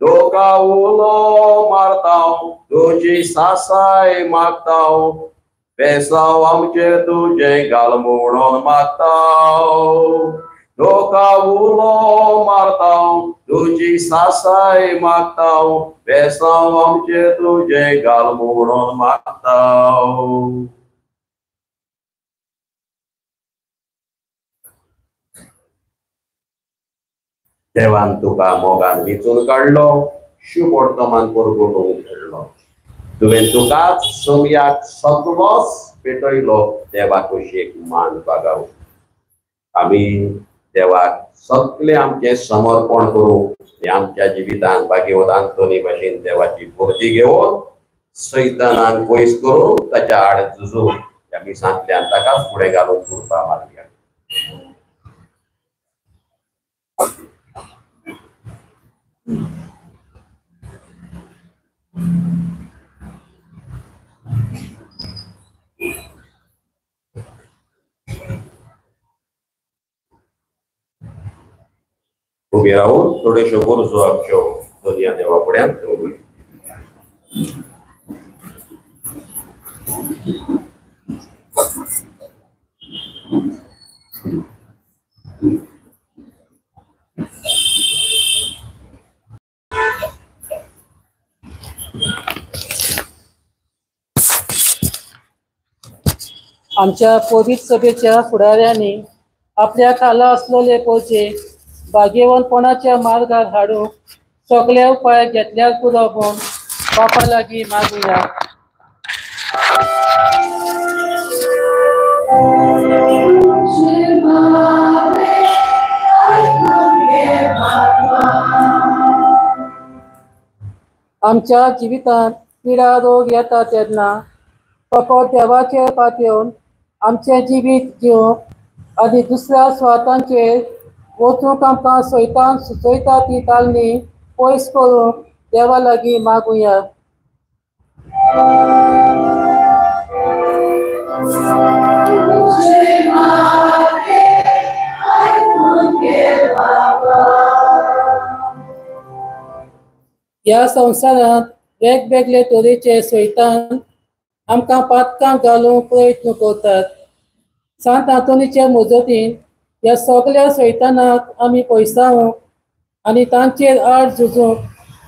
तुका उलो मारतांव तुजी सासाय मागतांव बेसांव आमचेर तुजें घाल म्हणून मागतांव तुका उलो मारतांव तुजी सासाय मागतांव बेसांव आमचेर तुजें घाल म्हणून मागतांव. देवान तुका मोगान विंचून काडलो शुभवर्तमान परगटूंक धाडलो तुवें तुकाच सोमयाक सगलोच पेटयलो देवा कुशीक मान बागाव. आमी देवाक सगळें आमचें समर्पण करूं आनी आमच्या जिवितान भाग्यवत आंतोनी भाशेन देवाची भरती घेवन सैतानाक पयस करून ताच्या आड झुजून ह्या मिसांतल्यान ताका फुडें घालून कृपा मागया. उबे रावून थोड्योश्यो गरजो आमच्यो दर्या देवा फुड्यान दवरूया. आमच्या पवित्र सभेच्या फुडाऱ्यांनी आपल्या खाला असलेले पोचे भाग्यवंतपणाच्या मार्गार हाडूंक सगळे उपाय घेतल्यार पुरो म्हूण बापा लागीं मागुया. आमच्या जिवितांत पिडा रोग येता तेन्ना फकत देवाचेर पातयेवन आमचें जिवीत जिवंक आनी दुसऱ्या स्वार्थांचेर वचूंक आमकां सैतान सुचयता ती तालणी पयस करूंक देवा लागीं मागुया. ह्या संवसारांत वेगवेगळे तरेचे सैतान आमकां पातकां घालूंक प्रयत्न करतात. सांत आंतोनीचे मजतीन ह्या सगळ्या सैतानाक आमी पयसावंक आनी तांचेर आड झुजूंक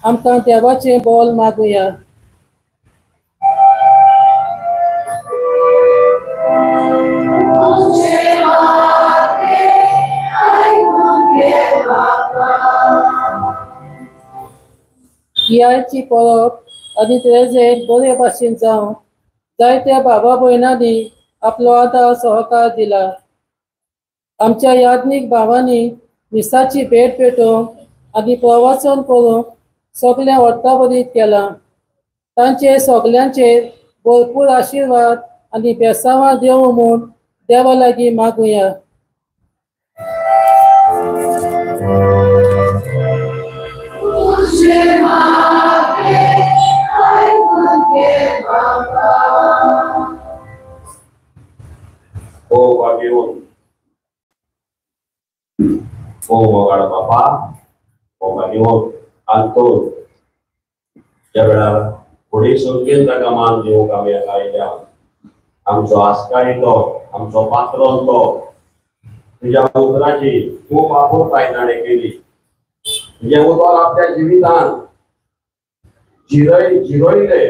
आमकां देवाचें बोल मागुया. गियाळची परब आनी त्रेजेर बरे भाशेन जावंक जायत्या बाबा भयणांनी आपलो आदार सहकार दिला. आमच्या याज्ञीक भावांनी मिसाची भेट पेटोवंक आनी प्रवासन करूंक सगळें वर्तावरीत केलां. तांचे सगल्यांचेर भरपूर आशिर्वाद आनी बेसांवां देवूं म्हूण देवा लागीं मागुया. ओ भाग्यवंत ओ मोगाळ बापा ओ भाग्यवंत आंतोन ज्या वेळार व्हडी संख्येन ताका मान दिवंक आमी हांगा आयल्या. आमचो आस्कारी तो आमचो पात्रोन तो तुज्या उतराची खूब आपुरताय ताणें केली. तुजें उतर आपल्या जिवितान जिरयले.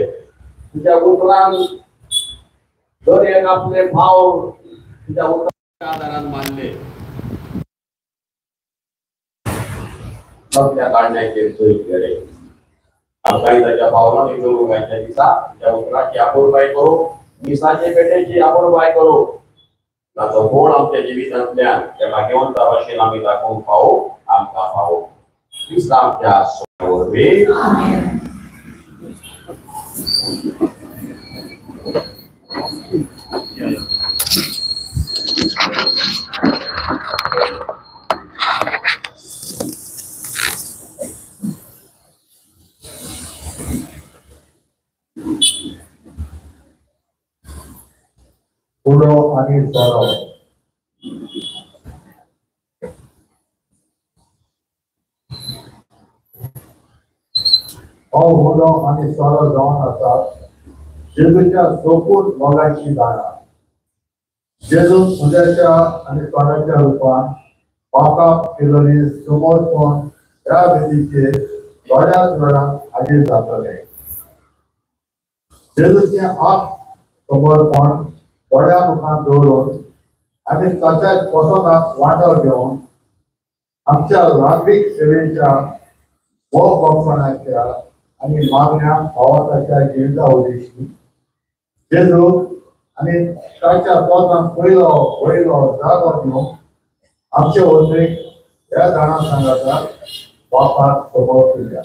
तुज्या उतरान दर एक आपले भाव तुज्या उतराच्या आदारान मानले. सगळ्या काडण्याचेर जैत केलें. आमकां ताच्या पावलांनी चलूंक आयच्या दिसा तुज्या उतराची आपुरताय करूंक मिसाचे पेटेची आपुलबाय करूं ताचो गुण आमच्या जिवितांतल्यान त्या भाग्यवंता भाशेन आमी दाखोवंक फावो आमकां फावो क्रिस्त आमच्या वरवीं. उडो आनी सोरो हो उडो आनी सोरो जावन आसात जेजूच्या सोपूत मोगाची दारां. जेजू उद्याच्या आनी सोऱ्याच्या रुपान बापाक केलेली समर्पण ह्या वेदीचेर थोड्याच वेळान हाजीर जातले. जेजूचें आत्म समर्पण थोड्या मुखार दवरून आनी ताच्या पसंदाक वांटो घेवन आमच्या नागरीक सेवेच्या मोगपणाच्या आनी मागण्या भावाच्या जिविता उद्देशी जेजू आनी ताच्या पोतान पयलो वयलो जागो घेवन आमचे वचरीक ह्या जाणां सांगाता बापाक खबर दिल्या.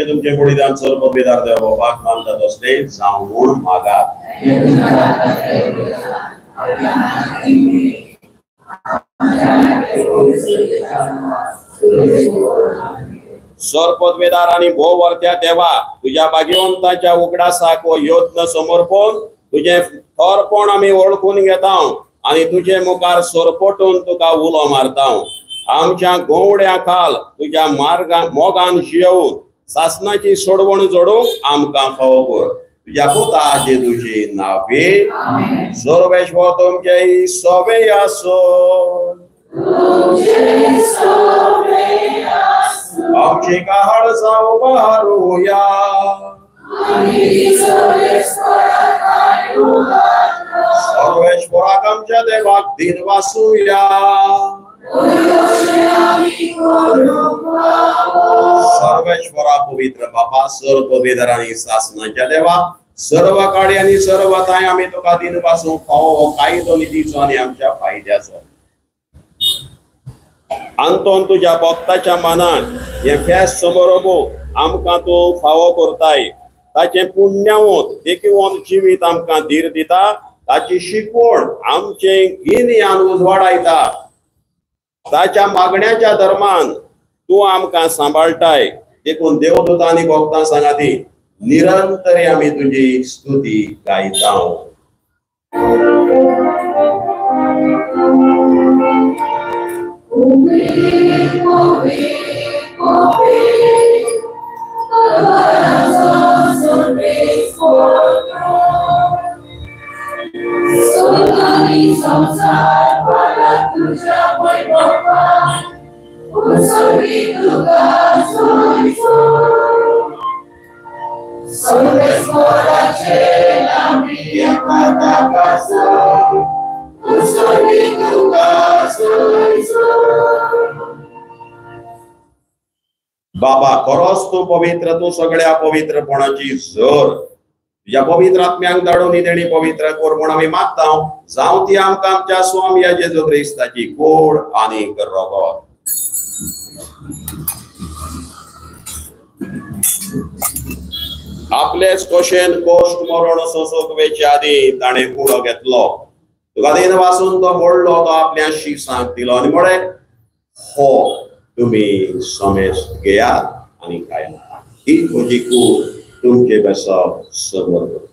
तुमचे बलिदान सर्व बेदार देव बापाक मानता तसले जावं म्हूण मागात. सर्वपदवेदार आनी भोव वर्त्या देवा तुज्या भाग्यवंताच्या उगडासाक हो यत्न समर्पण तुजें थोरपण आमी वळखून घेता आनी तुजे मुखार सरपटून तुका उलो मारता. आमच्या गोवड्या खाल तुज्या मार्गा मोगान जियोवन सासनाची सोडवण जोडूंक आमकां फावो कर. तुज्या पुता जेजूचे नावे सर्वेश्वर तुमचे सवे आसो. आमची काहळ जावं बहारुया. सर्वेश्वराक आमच्या देवाक दिन वासूया. सर्वेश्वरा पवित्र बापा सर्व वेदर आनी सासनाच्या देवा सर्व काळी आनी सर्व ताय आमी तुका दिन वासूंक फावो हो कायदो नितीचो आनी आमच्या फायद्याचो. आंतोन तुज्या भक्ताच्या मानान हें फेस्त समारोह आमकां तूं फावो करताय. ताचें पुण्यावंत देखीवंत जिवीत आमकां धीर दिता. ताची शिकवण आमचें गिन्यान उजवाडायता. ताच्या मागण्याच्या धर्मान तूं आमकां सांबाळटाय देखून देवदूत आनी भक्तां सांगाती निरंतर आमी तुजी स्तुती गायता. बाबा खरोच तूं पवित्र, तूं सगळ्या पवित्रपणाची झर. तुज्या पवित्र आत्म्यांक धाडून ही देणी पवित्र कर म्हूण आमी मागता. जावं ती आमकां आमच्या स्वामया जेजू क्रिस्ताची गोड आनी रगत. आपलेच कशेन कश्ट मरण सोंसूंक वेचे आदीं ताणें उडो घेतलो. तुका दिन वासून तो मोडलो, तो आपल्या शिसांक दिलो आनी म्हळें, हो तुमी समेस्त घेयात आनी खायात, ही म्हजी कूड तुमचे पासत समर्पण.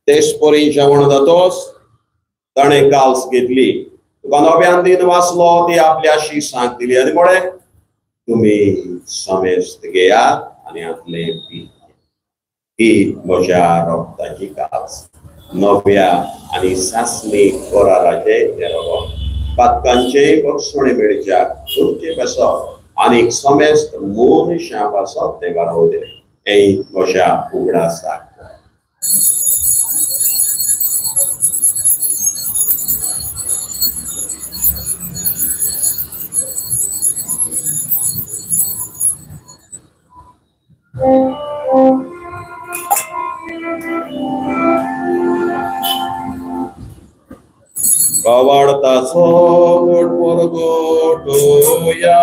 तेच परी जेवण जातोच ताणें काल्स घेतली, तुका नव्यान दिन वाचलो, ती आपल्या शिसांक दिली आनी म्हळें, तुमी समेस्त घेयात आनी हातले पी, ही म्हज्या रक्ताची काल्स, नव्या आनी सासणी कराराचे तें रगत, पातकांचे बक्षणे मेळच्या तुमचे पासत आनी समेस्त मनशां पासत तें वारोवचें, हें म्हज्या उगडासाक. कवाडताचो गोड परगोटोया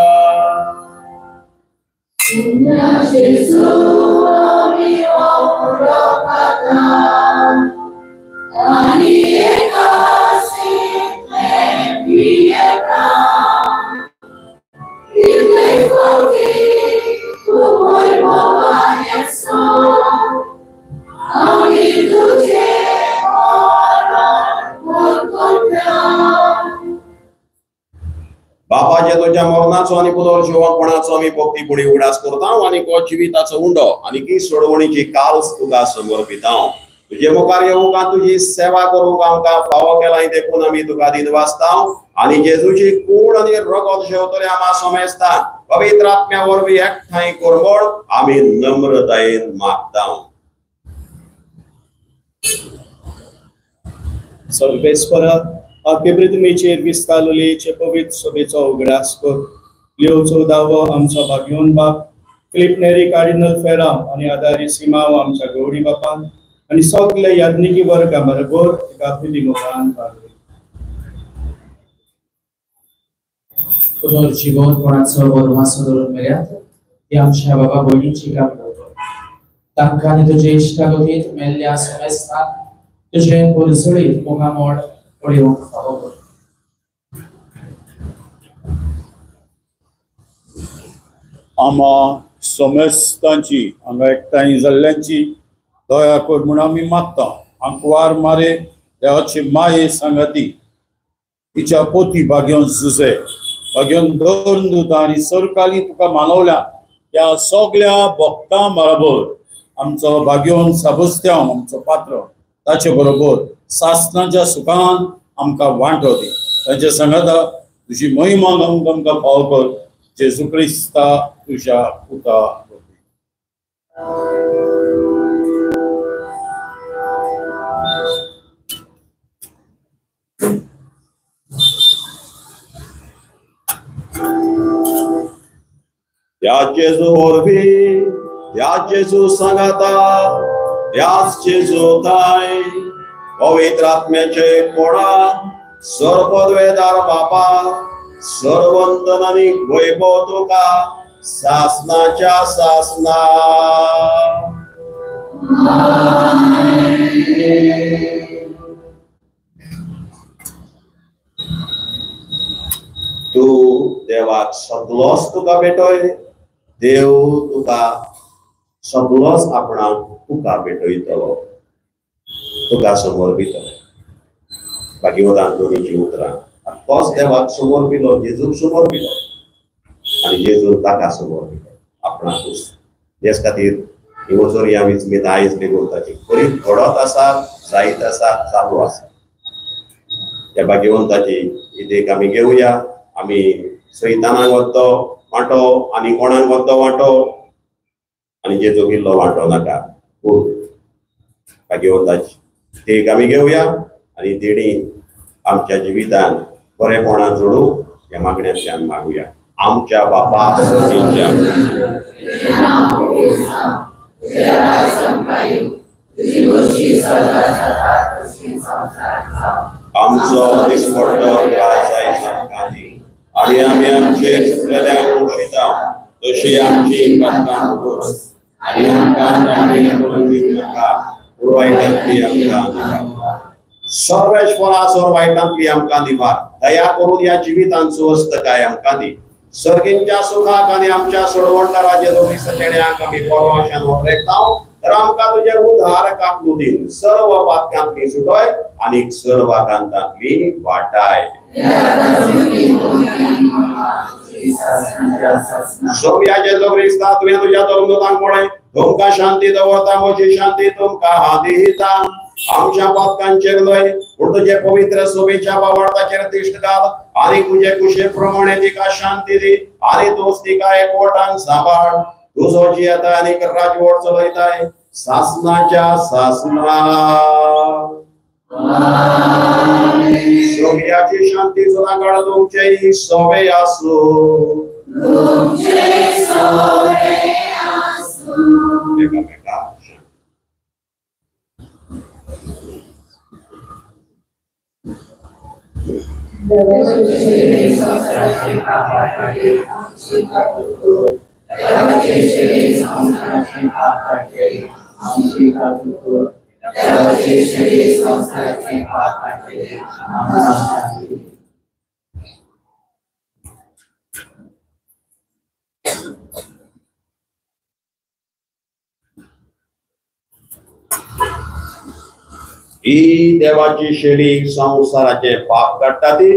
बापाचे तुज्या मरणाचो आनी पुनर्जिवपणाचो आमी भक्तीपुणी उगडास करता आनी को जिविताचो उंडो आनी की सोडवणीची काल्स तुका समर्पिता. तुजे मुखार येवंक तुजी सेवा करूंक आमकां फावो केला देखून आमी तुका दिनवासता आनी जेजूची कूड आनी रगत शेवतले आमा समेस्ता पवित्र आत्म्या वरवीं एकठांय कर म्हूण आमी नम्रतायेन मागता. सर्वेस्परा आपले पृथ्वीचेर विस्तारलेचे पवित्र सभेचो उगडास कर. लिओ चौदावो आमचो भाग्योन बाप, फिलिप नेरी कार्डिनल फेराम आनी आदारी सिमाव आमच्या गौरी बापान आनी सगळे याज्ञिकी वर्गा बरोबर एका प्रिती मोगान पावले. पुनर्जीवनपणाचो बरवासो धरून मेल्यात ती आमच्या बाबा भयणीची काम करतो. तांकां आनी तुजे इश्टागतींत मेल्ल्या समेस्तांक तुजें पुरसळीत मुखामळ पळोवंक फावो कर. आमा समेस्तांची हांगा एकठांय जाल्ल्यांची दया कर म्हूण आमी मागता. आंकवार मारे देवाची माये सांगाती तिच्या पोती भाग्योन जुजे भाग्योन दवरून दिता आनी सरकाली तुका मानवल्या त्या सगळ्या भक्तां बरोबर आमचो भाग्योन साबस्त्यांव आमचो पात्र ताचे बरोबर सासनाच्या सुखान आमकां वांटो दी. तांच्या सांगाता तुजी महिमा गावंक आमकां फावो कर. जेजू क्रिस्ता तुज्या पुता. ह्या जेजू वरवीं, ह्या जेजू सांगाता, ह्याच जेजू थांय पवित्र आत्म्याचे कोणा सर्वपदवेदार बापा सर्वंदन आनी वैभव तुका सासनाच्या सासना. तूं देवाक सगलोच तुका भेटय, देव तुका सगलोच आपणाक तुका भेटयतलो, तुका समोर दितलो. भाग्यवंत आंतोनीची उतरां. तोच देवाक समोर दिलो, जेजूक समोर दिलो आनी जेजून ताका समोर दिलो आपणाकूच. तेच खातीर ही वचोरी आमी आयज लेगून ताची खरी घडत आसा, जायत आसा, चालू आसा. त्या भाग्यवंताची ही देख आमी घेवया. आमी सैतानाक वतो वांटो आनी कोणाक वतो वांटो आनी जेजूक इल्लो वांटो नाका. पूण भाग्यवंताची देख आमी घेवया आनी तेणी आमच्या जिवितान बरेपणां जोडू ह्या मागण्यांतल्यान मागुया. आमच्या बापा सर्गीच्या आमचो दिसपट्टो ग्रास आयज आमकां दी आनी आमी आमचे चुकलेल्यांक उलयता तशी आमची पातकां उगोस आनी आमकां तांणी करून दिवं नाका, पूण वायटांतली आमकां निवार. सर्वेश्वरा सर्व वायटांतली आमकां निवार. दया करून ह्या जिवितांत सुवस्थकाय आमकां दी. सर्गींच्या सुखाक आनी आमच्या सोडवणदारा जेजू क्रिस्ताच्या आमी परवाशान वखरेकता तर आमकां तुजे उद्धार कापलू दी. सर्व पातकांतली सुटय आनी सर्व आकांतांतली वाटाय. सोम्या जेजू क्रिस्ता तुवें तुज्या धर्मदूतांक म्हळें, तुमकां शांती दवरता, म्हजी शांती तुमकां हांव दिता. आमच्या पातकांचेर न्हय पूण तुजे पवित्र सोबेच्या बावडताचेर दिश्ट घाल आनी तुजे कुशे प्रमाणे तिका शांती दी आनी तूंच तिका एकवटान सांबाळ. तुजो जियेता आनी राजवट चलयताय सासनाच्या सासना. सोम्याची शांती सदांकाळ तुमचेय सोबे आसूं. एकामेका ही देवाची शेली संवसाराचे पाप काडटा ती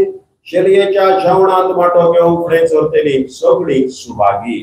शेलयेच्या जेवणांत वांटो घेवंक फुडें सरतली सगळी सुभागी.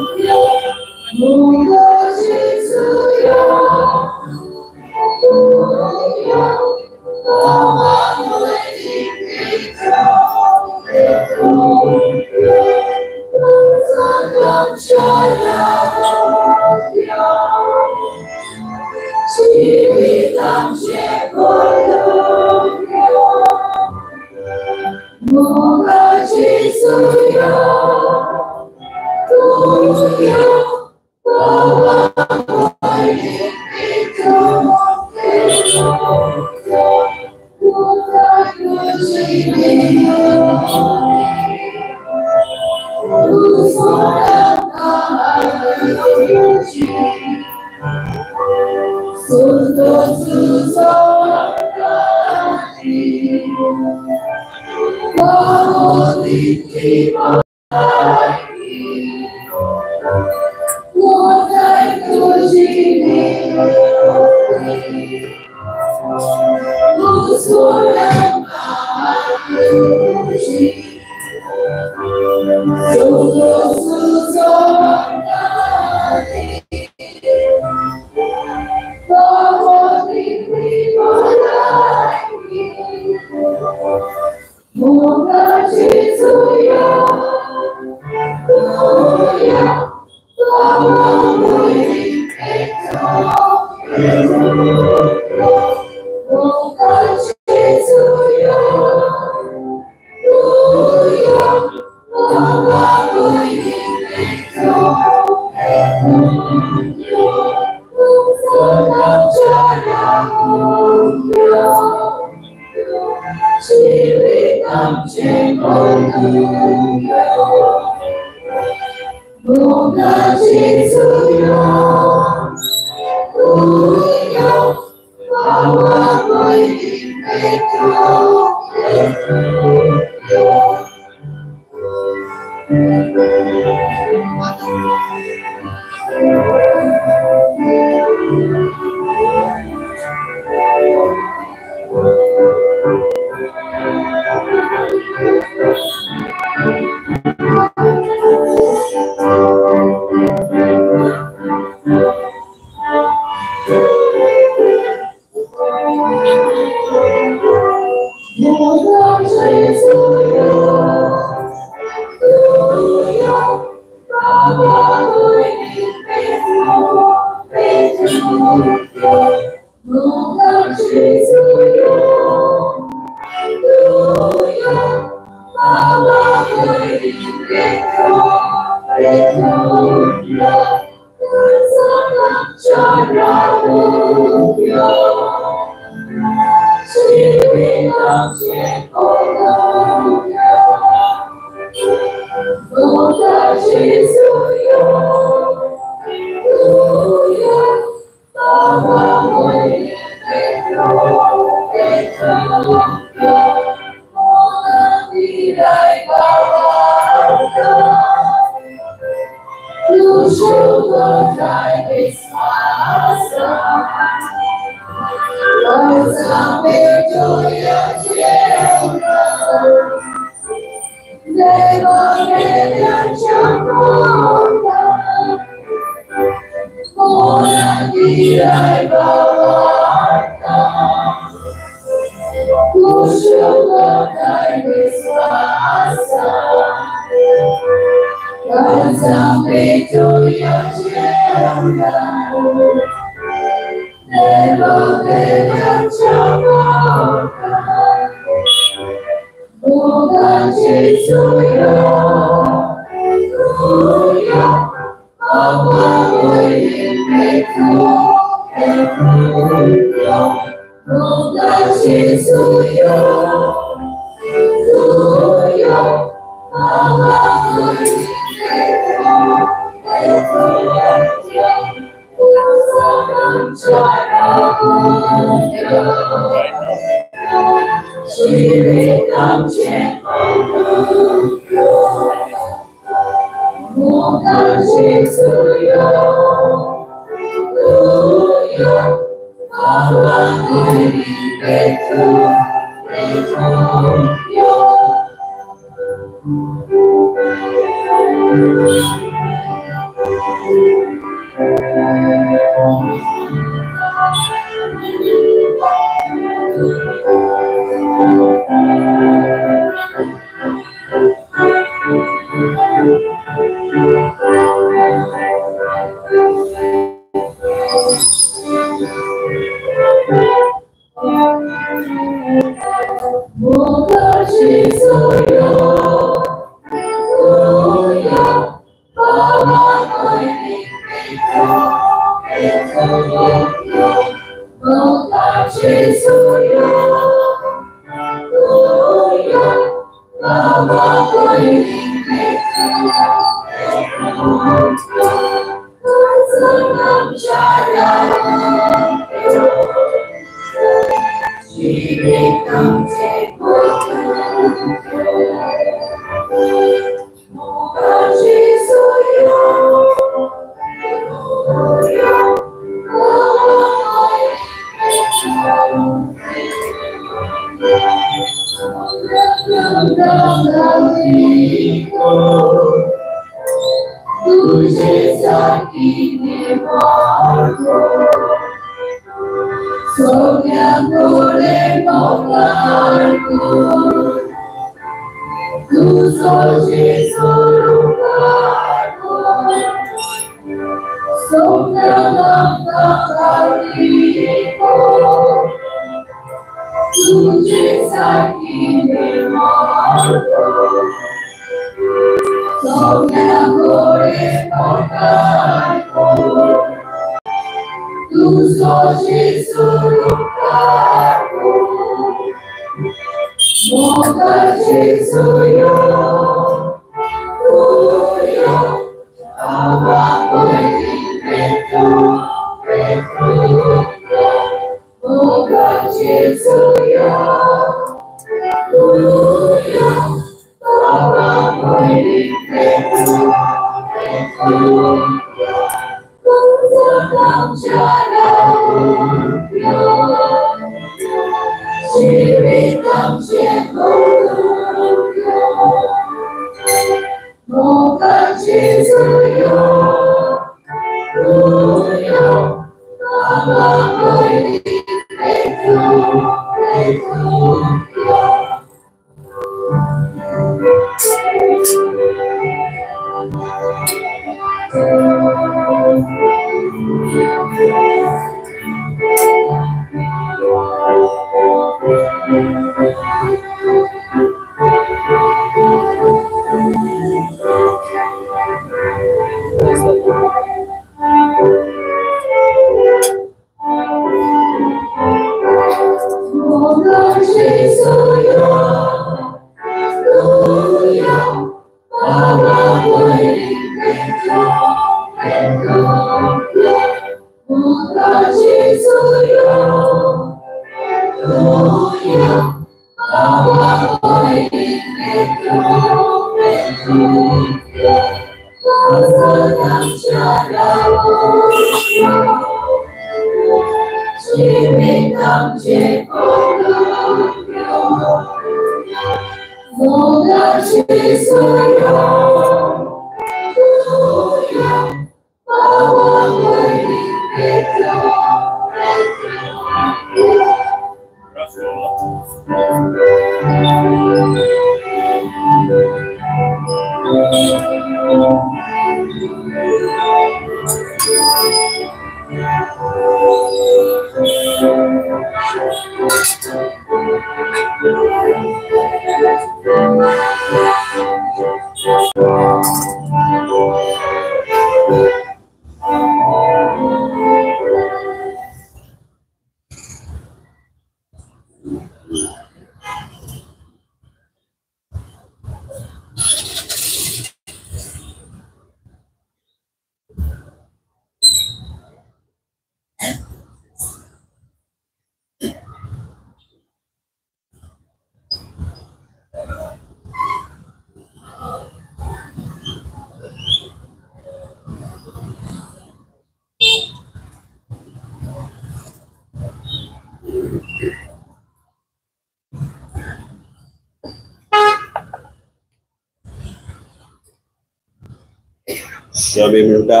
स्वामी म्हणटा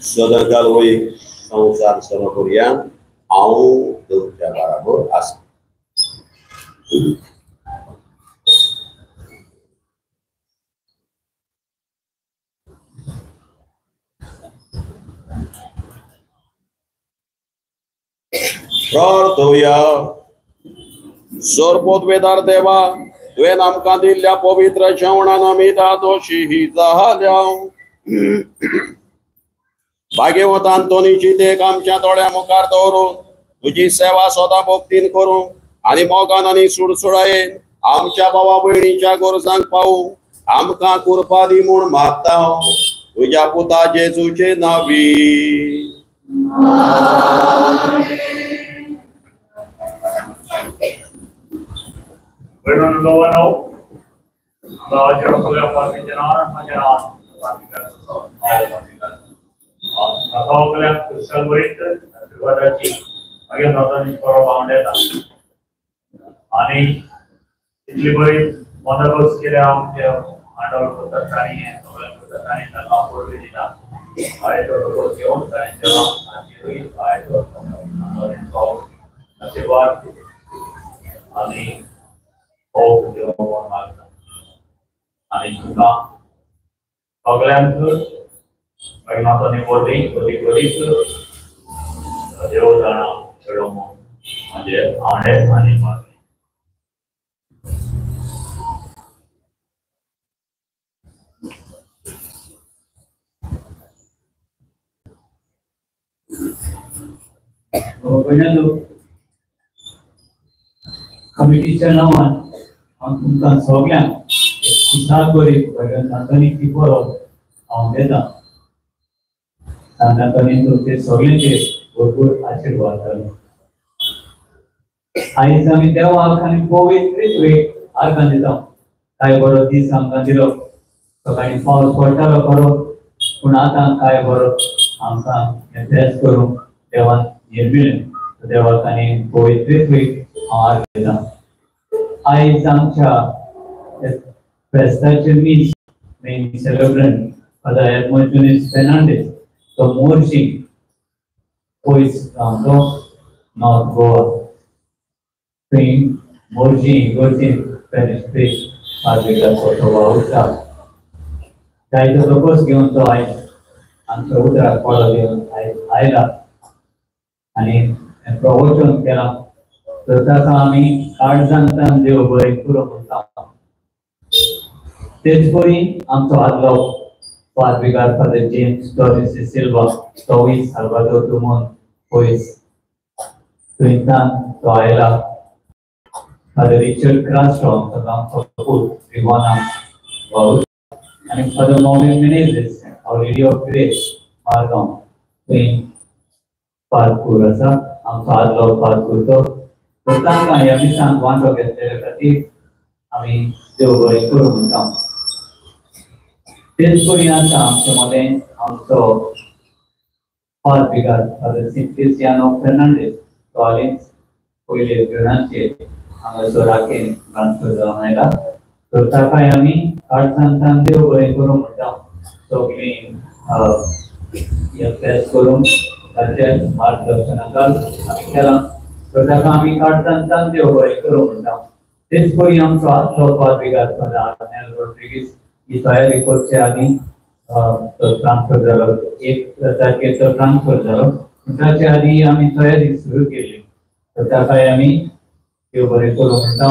सदांकाल वय संवसार समपर्यंत हांव तुमच्या बराबर आसा. प्रार्थोया. सर्वोद्वेदार देवा, तुवें आमकां दिल्ल्या पवित्र जेवणान आमी दोशी जाल्या. भाग्यवंत आंतोनीची देख आमच्या दोळ्या मुखार दवरून तुजी सेवा सदां भक्तीन करूंक आनी मोगान आनी सुडसुडायेन आमच्या भावा भयणीच्या गरजांक पावू आमकां कृपा दी म्हूण मागता तुज्या पुता जेजूचे नांवी. आणि इतली बरी बंदोबस्त केल्या आमच्या हांडोळ करतात तांणी सगळें करतात तांणी तांकां पळोवपी दिता आयतो घेवन तांच्या आयतो आशिर्वाद आनी हो देव मागता आनी तुमकां सगळ्यांक मागीर म्हाका बरी बरी बरीच देव जाणा चेडो म्हूण म्हणजे आवडे आनी मागणें. भयणांनो, कमिटीच्या नांवान हांव तुमकां सगळ्यांक एक खुशाल बरी भगवान सांतानीची परब हांव दितां. सांतानी तुमचे सगळ्यांचे भरपूर आशिर्वाद जालो. आयज आमी देवाक आनी पवित्र त्रित्वेक आर्गां दिता. काय बरो दीस आमकां दिलो. सकाळीं पावस पडटालो खरो, पूण आतां काय बरो आमकां हें फेस्त करूंक देवान निर्मिलें. देवाक आनी पवित्र त्रित्वेक हांव आर्गां दिता. आयज आमच्या फेस्ताचे मीस main celebrant father Hermogenes Fernandes, तो मोरजी पयस गांवचो नॉर्थ गोवा, थंय मोरजी इगर्जेंत पॅरिश पाद्रीचो तो वावुरता. जायतो तपस घेवन तो आयज आमच्या उतराक पाळो घेवन आयज आयला आनी प्रवचन केलां. तर ताका आमी काळजांतल्यान देव बरें करूं म्हणटा. तेच परी आमचो आदलो पाद्रीगार फादर जेम्स डॉरिस सिल्वा, तोवूय साल्वादोर दुमोन पयस थंयच्यान तो आयला. फादर रिचर्ड क्रास्ट्रो आमचो गांवचो पूत रिवाना वावुरता आनी father Maulin Menezes our lady of grace Margao थंय पादकूर आसा आमचो आदलो पादकूर तो. तर तांकां ह्या मिसांक वांटो घेतलेल्या खातीर आमी देव बरें करूं म्हणटा. तेच परी आतां आमचे मदें आमचो पाद्रीगार फादर सिंप्लिसियानो फेर्नांडीस, तो हालींच पयले जूनाचेर हांगासर राकेन ट्रान्सफर जावन आयला. तर ताकाय आमी काळजांतल्यान देव बरें करूं म्हणटा. सगळीं फेस्त करूंक ताच्या मार्गदर्शनाखाल आमी केलां. तर ताका आमी काळजांतल्यान देव बरें करूं म्हणटा. तेच परी आमचो आदलो पाद्रीगार फादर आर्नेल रोड्रिगीस ही तयारी करचे आदी तो ट्रान्सफर जालो, 1 तारखेर तो ट्रान्सफर जालो. ताचे आदी आमी तयारी सुरू केली. तर ताकाय आमी देव बरें करूं म्हणटा.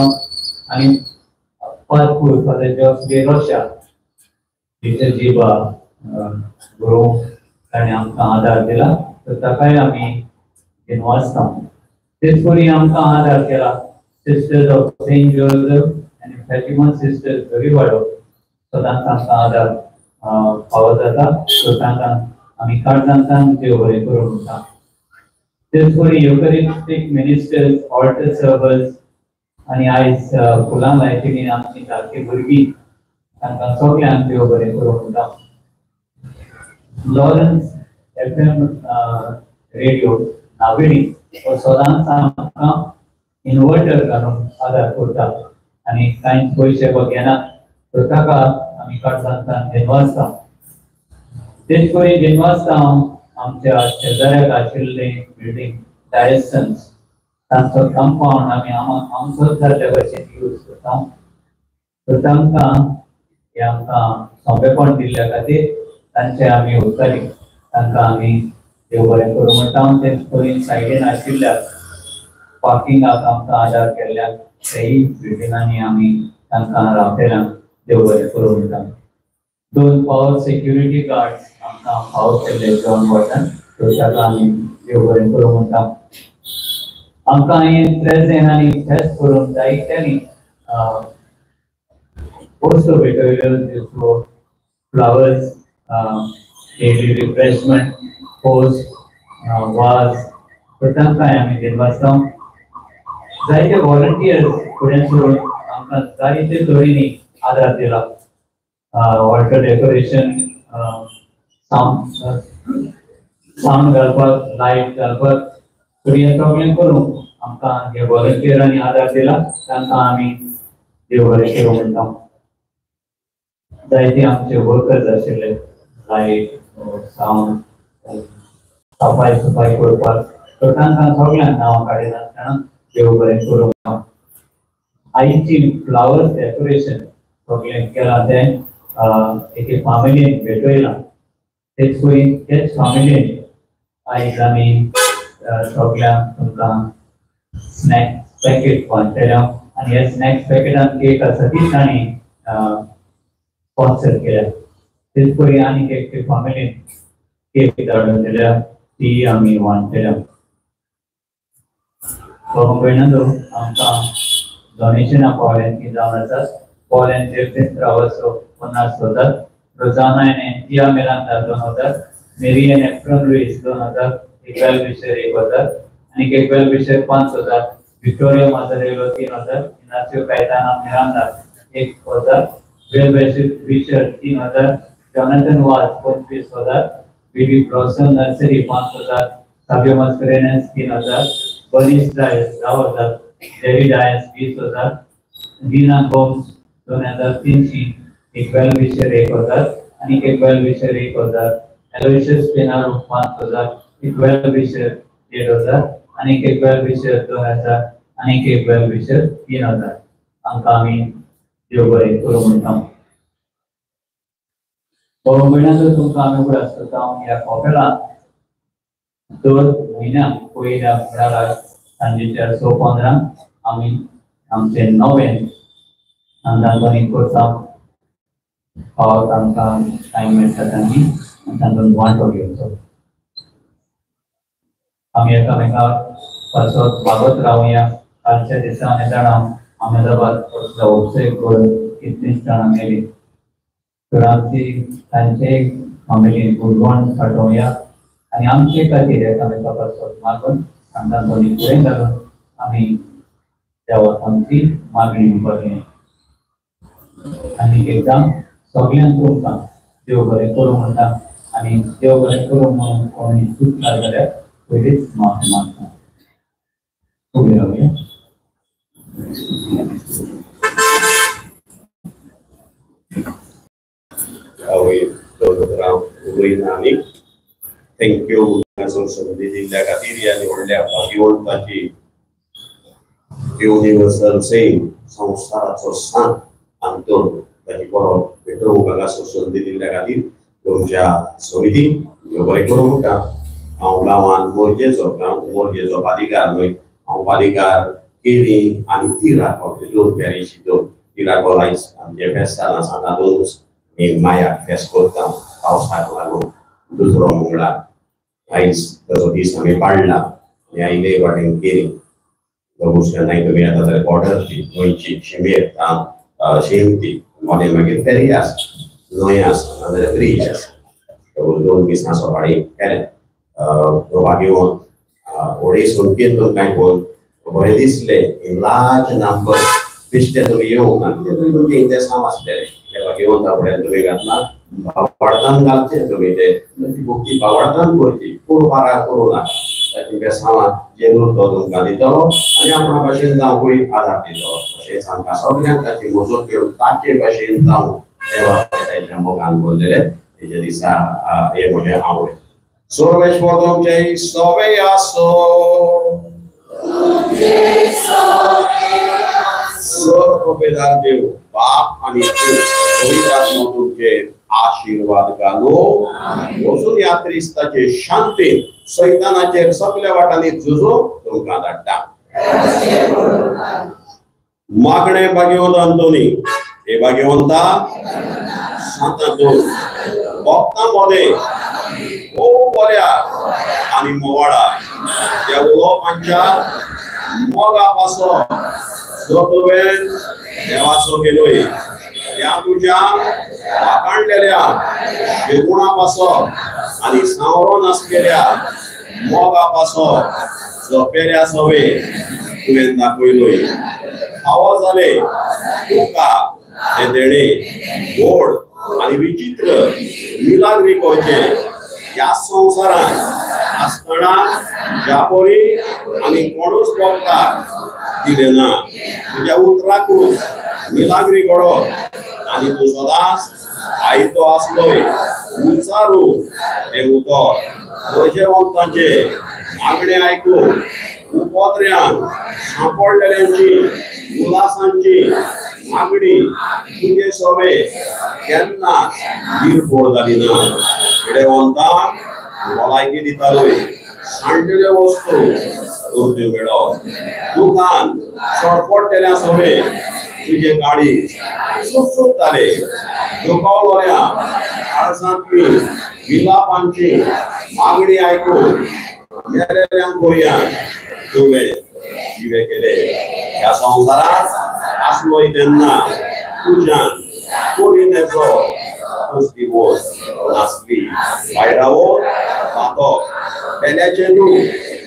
आनी पादकूर फादर जॉस de Rocha जिबा गुरू ताणें आमकां आदार दिला. तर ताकाय आमी दिनवासता. तेच परी आमकां आदार केला सिस्टर्स ऑफ सेंट जोजफ आनी फॅटिमा सिस्टर्स गरिवाडो, सदांच आमकां आदार फावो जाता. तर तांकां आमी काळजांतल्यान देव बरें करूं म्हणटा. तेच परी युकरिस्टीक मिनिस्टर्स, ऑल्टर सर्वर्स आनी आयज फुलां लायतली आमची धाकटी भुरगीं तांकां सगळ्यांक देव बरें करूं म्हणटा. लॉरन्स FM radio Naveli हो सदांच आमकां इन्वर्टर घालून आदार करता आनी कांय पयशे घेना. तर ताका आमी काळजांतल्यान दिनवासता. तेच परी दिनवासता हांव आमच्या शेजाऱ्याक आशिल्ले बिल्डींग डायसन्स, तांचो कंपाउंड आमी आमचोच जाल्ल्या भशेन यूज करता. तर तांकां हे आमकां सोंपेपण दिल्ल्या खातीर तांचे आमी उपकारी. तांकां आमी देव बरें करूं म्हणटा. तेच परी सायडीन आशिल्ल्या पार्किंगाक आमकां आदार केल्ल्या तेय बिल्डिंगांनी आमी तांकां रावतल्यांक देव बरें करूं म्हणटा. 2 पावर सेक्युरिटी गार्ड्स आमकां फावो केल्ले जॉन वॉटन, तर ताका आमी देव बरें करूं म्हणटा. आमकां हें प्रेजेंट आनी फेस्त करूंक जायत्यांनी वस्तू भेटयल्यो जसो फ्लावर्स, डेली रिफ्रेशमेंट, पोस्ट, वाज, सो तांकांय आमी दिनवासता. जायते व्हॉलंटियर्स फुडें सरून आमकां जायते तरेनी आदार दिला. वॉटर डेकोरेशन, सावंड घालपाक, लायट घालपाक, सो हें सगळें करूंक आमकां हे व्हॉलंटियरांनी आदार दिला. तांकां आमी देव बरें करूं म्हणटा. जायते आमचे वर्कर्स आशिल्ले, लायट, सावंड, सफाय सफाय करपाक, सो तांकां सगळ्यांक नांवां काडिनासतना देव बरें करूं. आईची फ्लावर्स डेकोरेशन सगळें केलां तें एके फामिलीन भेटयलां. तेच पळय तेच फामिलीन आयज आमी सगळ्यांक तुमकां स्नॅक्स पॅकेट वांट्टले आनी ह्या स्नॅक्स पॅकेटान केक आसा ती तांणी स्पॉन्सर केल्या. तेच पळय आनीक एकटे फामिलीन केक धाडून दिल्या, ती आमी वांट्टले. बाबा भयणांनो, आमकां डोनेशनां पावल्यान ती जावन आसात. पावल्यान जेफ्रीन त्रावसो 50,000, रोजाना एने जिया Miranda 2,000, Mary Ann Ephraim Lewis 2,000, एक वेल विशर 1,000 आनी एक well wisher 5,000, Victoria Mazarello 3,000, Inacio Caetana Miranda 1,000, well wisher 3,000, Jonathan Vaz 25,000, बीबी ब्लॉसम नर्सरी 5,000, साबियो मस्करेनस 3,000, बनीस डायस 10,000, डेवी डायस 20,000, दीना गोम्स 2,300, एक वेल विशर 1,000 आनी एक वेल विशर 1,000, एलोशियस पेनारो 5,000, एक वेल विशर 1,500 आनी एक वेल विशर 2,000 आनी एक वेल विशर 3,000. आमकां आमी देव बरें करूं म्हणटा. बाबा भयणांनो, तुमकां आमी उगडास करता, ह्या कॉपेलांत दर म्हयन्याक पयल्या मंगळाराक सांजेच्या 6:15 आमी आमचें नवें सांतांतोनी करता. फावट आमकां टायम मेळटा तांणी तांतून वांटो घेवचो. आमी एकामेका पासत वागत रावया. कालच्या दिसा आमी जाणा अहमदाबाद कसलो उपसेक करून कितलींच जाणां मेली. तर आमची तांचे फामिली भुरगण साठोवया आनी आमचे खातीर एकामेका पासत मागून सांतांतोनी फुडें घालून आमी देवाक आमची मागणी करूया. आनी एकदां सगळ्यांक तुमकां देव बरें करूं म्हणटा आनी देव बरें करूं म्हणून कोणी चुकला जाल्यार पयलींच माफी मागता. उबे रावया. उलयना. Thank you संदी दिल्ल्या खातीर आनी व्हडल्या भाग्यवंताची युनिवर्सल सेम संवसाराचो सांत आंतोन ताची बरो भेटोवंक हांगासर संदी दिल्ल्या खातीर तुमच्या समितीन बरें करूं म्हणटा. हांव गांवांत मोरजेचो, गांव मोरजेचो पालिकार न्हय, हांव पालिकार केरी आनी तिराको, दोन पॅरिशी दोन तिराको आयज आमचें फेस्त जालां सांतांतूच आमी माया फेस्त करता पावसाक लागून. दुसरो मंगळार आयज ताचो दीस आमी पाडला आनी आयले वाटेन केरी केन्नाय तुमी येता जाल्यार बॉर्डर ती गोंयची शिमेर शीम ती मोदें मागीर फेरी आसा, न्हंय आसा, नाजाल्यार ब्रीज आसा. 2 दिसां सकाळीं केलें भाग्यवंत व्हडे संख्येन तुमकां पळोवन बरें दिसलें. इन लार्ज नंबर बेश्टे तुमी येवंक ना, कितें तरी तुमचें इंतेसांव आसलेलें त्या भाग्यवंता फुड्यान तुमी घातलां. बावडतान घालचें तुमी तें, ती भक्ती बावडतान करची, कोण पारा करूं नाका. ताची बेसांवां जेजू तो तुमकां दितलो आनी आपणा भाशेन जावंकूय आदार दितलो. तशेंच आमकां सगळ्यांक ताची मजत घेवन ताचे भाशेन जावं देवा ताच्या मोगान भरलेले तेच्या दिसा हे म्हजें आवड. सर्वेश्वर तुमचे सवे आसो. सर्वपेदार देव बाप आनी पूत पवित्र आत्मो तुमचेर आशीर्वाद घालो. वचून ह्या क्रिस्ताचे शांतीन सैतानाचेर सगल्या वाटांनी झुजो तुमकां धाडटा. मागणे भाग्यवंत अंतोनी, हे भाग्यवंता सांतांतोन भक्तां मदें खूब बऱ्या आनी मोवाळा त्या उलोवपांच्या मोगा पासत जो तुवें देवाचो केलोय त्या तुज्या वाखाणलेल्या शेगुणा पासत आनी सांवरो नासलेल्या मोगा पासत जपेल्या सवे तुवें दाखयलोय. फावो जाले तुका हें देणें गोड आनी विचित्र मिलाग्री कळचें ह्या संवसारांत आसतना ज्या परी आनी कोणूच भोगता दिलें ना. तुज्या उतराकूच मिलाग्री घडत आनी तूं सदांच आयतो आसलोय. उंचारू हें उतर गरजेवंतांचें मागणें आयकून उपद्र्यान सांपडलेल्यांची उल्हासांची मागणी तुजे सवे केन्नाच निर्फोड जाली ना. पिडेवंतांक भलायकी दितालोय. सांडलेल्यो वस्तू उरत्यो मेळत. दुकान सडपडटेल्या सवे तुजे गाडी सुटसुटताले. दुखावलोल्या काळजांतली विलापांची मागणी आयकून मेलेल्यांक गोंयांत तुवें जिवे केले. ह्या संवसारांत आसलोय तेन्ना तुज्यान कोरिनेचो दिवस नासली. भायरावो पातक पेल्याचें दूख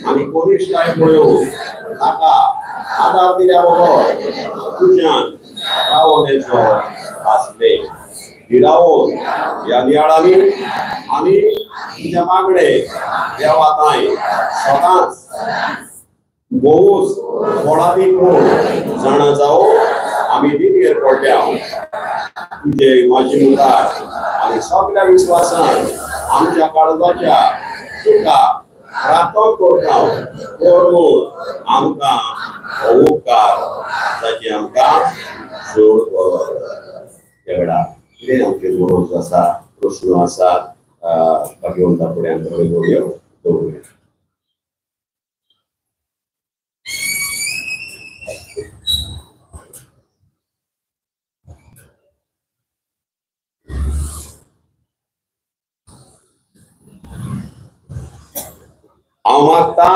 आनी कोनिश्टाय पळोवन ताका आदार दिल्या बगर तुज्यान रावनेचो आसले. भिरावन ह्या नियाळांनी आनी तुज्या मागणे देवा तांय सदांच भोवूच मोलादीक म्हूण जाणा जावं आमी दिगेर पडल्या. तुजे म्हाजे मुखार आनी सगल्या विस्वासान आमच्या काळजाच्या तुका प्रार्थना करता करून आमकां हो उपकार ताची आमकां चड बरो. त्या वेळार कितें आमचे गरज आसा, प्रस्न आसा, भाग्यवंता फुडें आमकां दवरुया. हांव मागता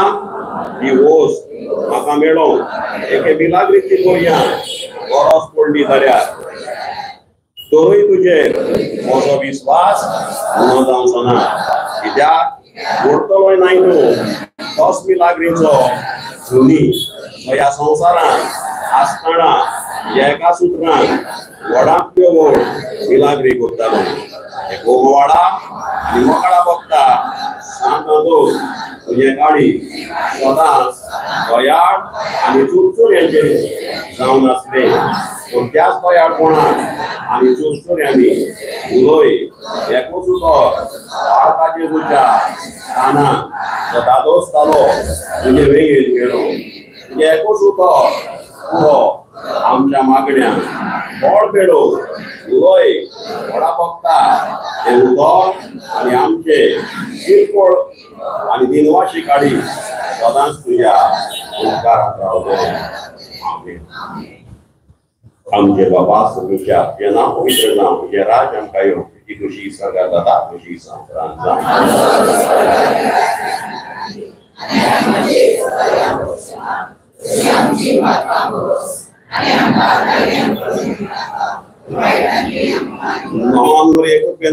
ही वस्त म्हाका मेळोंक एके मिलाग्रीची करुया गरज पडली जाल्यार तरूय तुजेर म्हजो विस्वास उणो जावचो ना. कित्याक उरतलोय नाय तूं तोच मिलाग्रीचो धनी ह्या संवसारांत आसतना एका सुत्रान व्हडांतल्यो व्हड मिलाग्री करतालो. गोवाडा आनी मोकाडा बगता सांत दोन तुजे गाडी सदांच दयाळ आनी चुरचुऱ्यांचे जावन आसले. पूण त्याच दयाळपणान आनी चुरचुऱ्यांनी उलय एकूच उतर भारताचे तुज्या कानान जो दादोस जालो तुजे वेगेन मेळून तुजें एकूच उतर पुरो आमच्या मागण्यांक बळ मेळून उलय व्हडा बगता तें उतर आनी आमचे किरकोळ आनी दिनवाशी काडी सदांच तुज्या उपकाराक रावले. आमेन. आमचे बाबा तुमच्या तुजें नांव पवित्र जावं, तुजें राज्य आमकां येवं, तुजी खुशी स्वर्गार जाता तशी संवसारांत जावं.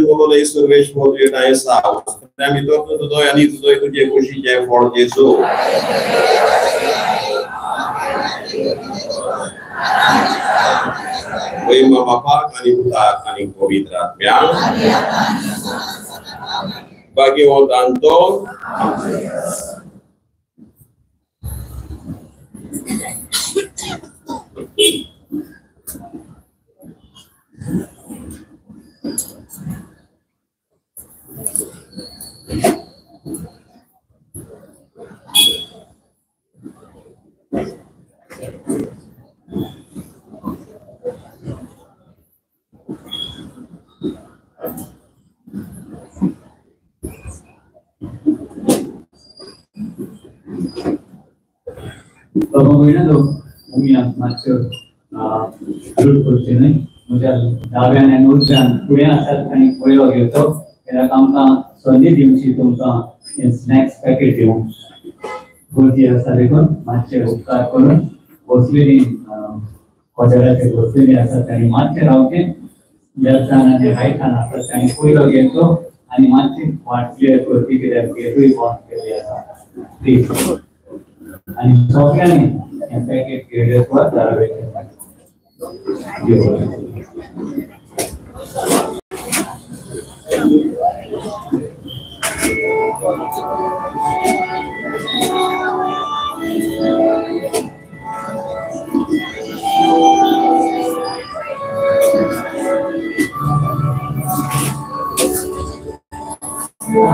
बोलवले सुरवेश तुजो आनी तुजो तुजे खुशीचें फळ जेजू. महिमा बापाक आनी पुताक आनी पवित्र आत्म्याक. भाग्यवंत आंतोन. बाबा भयणांनो, आमी मातश्यो रूट करचे न्हय. म्हज्या दाव्यान आनी उजव्यान फुडें आसात आनी पयलो घेवचो कित्याक आमकां संदी दिवची तुमकां हें स्नॅक्स पॅकेट दिवंक. गर्दी आसा देखून मातशे उपकार करून बसलेली हॉटेलाचे बसलेले आसा तांणी मातशें रावचें लेफ्टान आनी रायटान आसा तांणी पयलो घेतलो आनी मातशी वाट क्लियर करची कित्याक गेटूय बंद केल्ली आसा प्लीज. आनी सगळ्यांनी हें पॅकेट घेवचें दारावेचें. Thank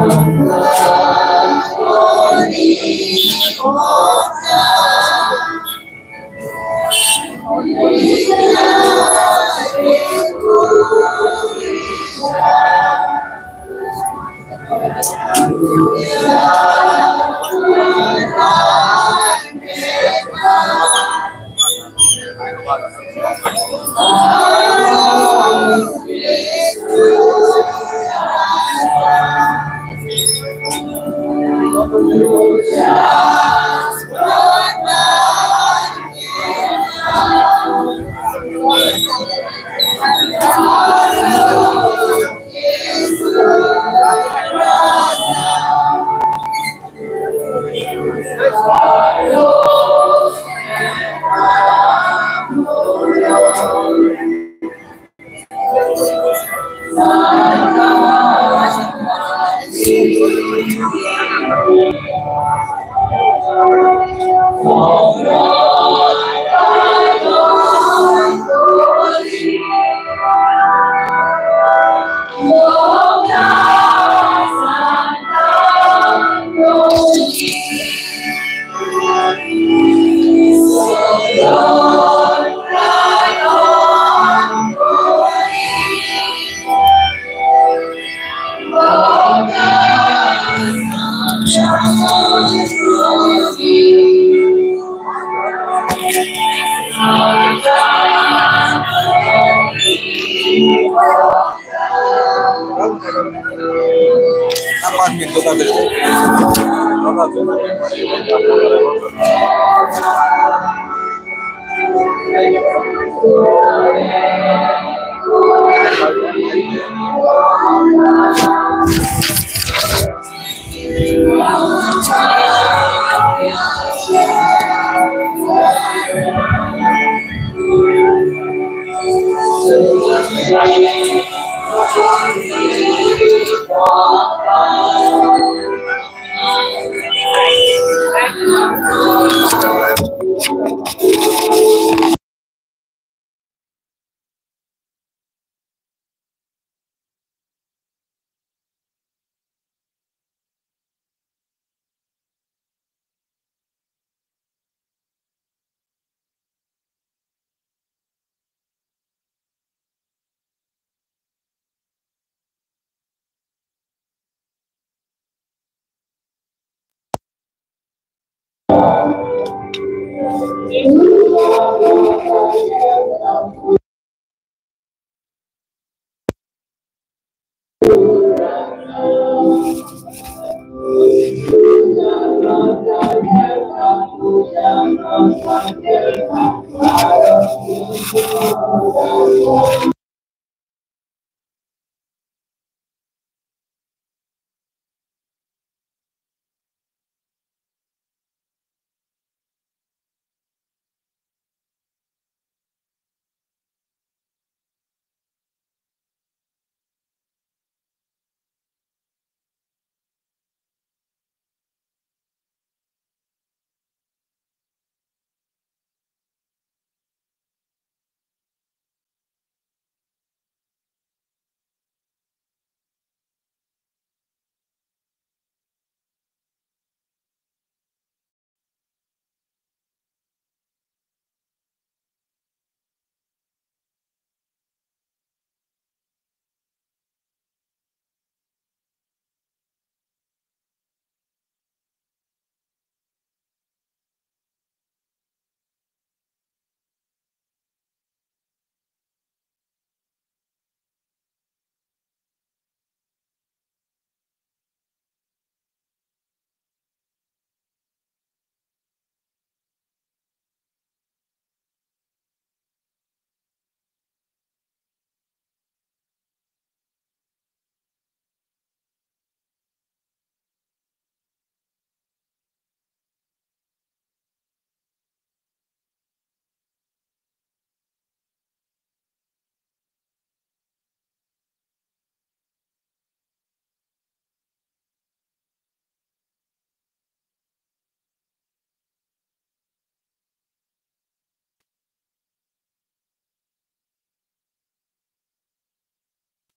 you.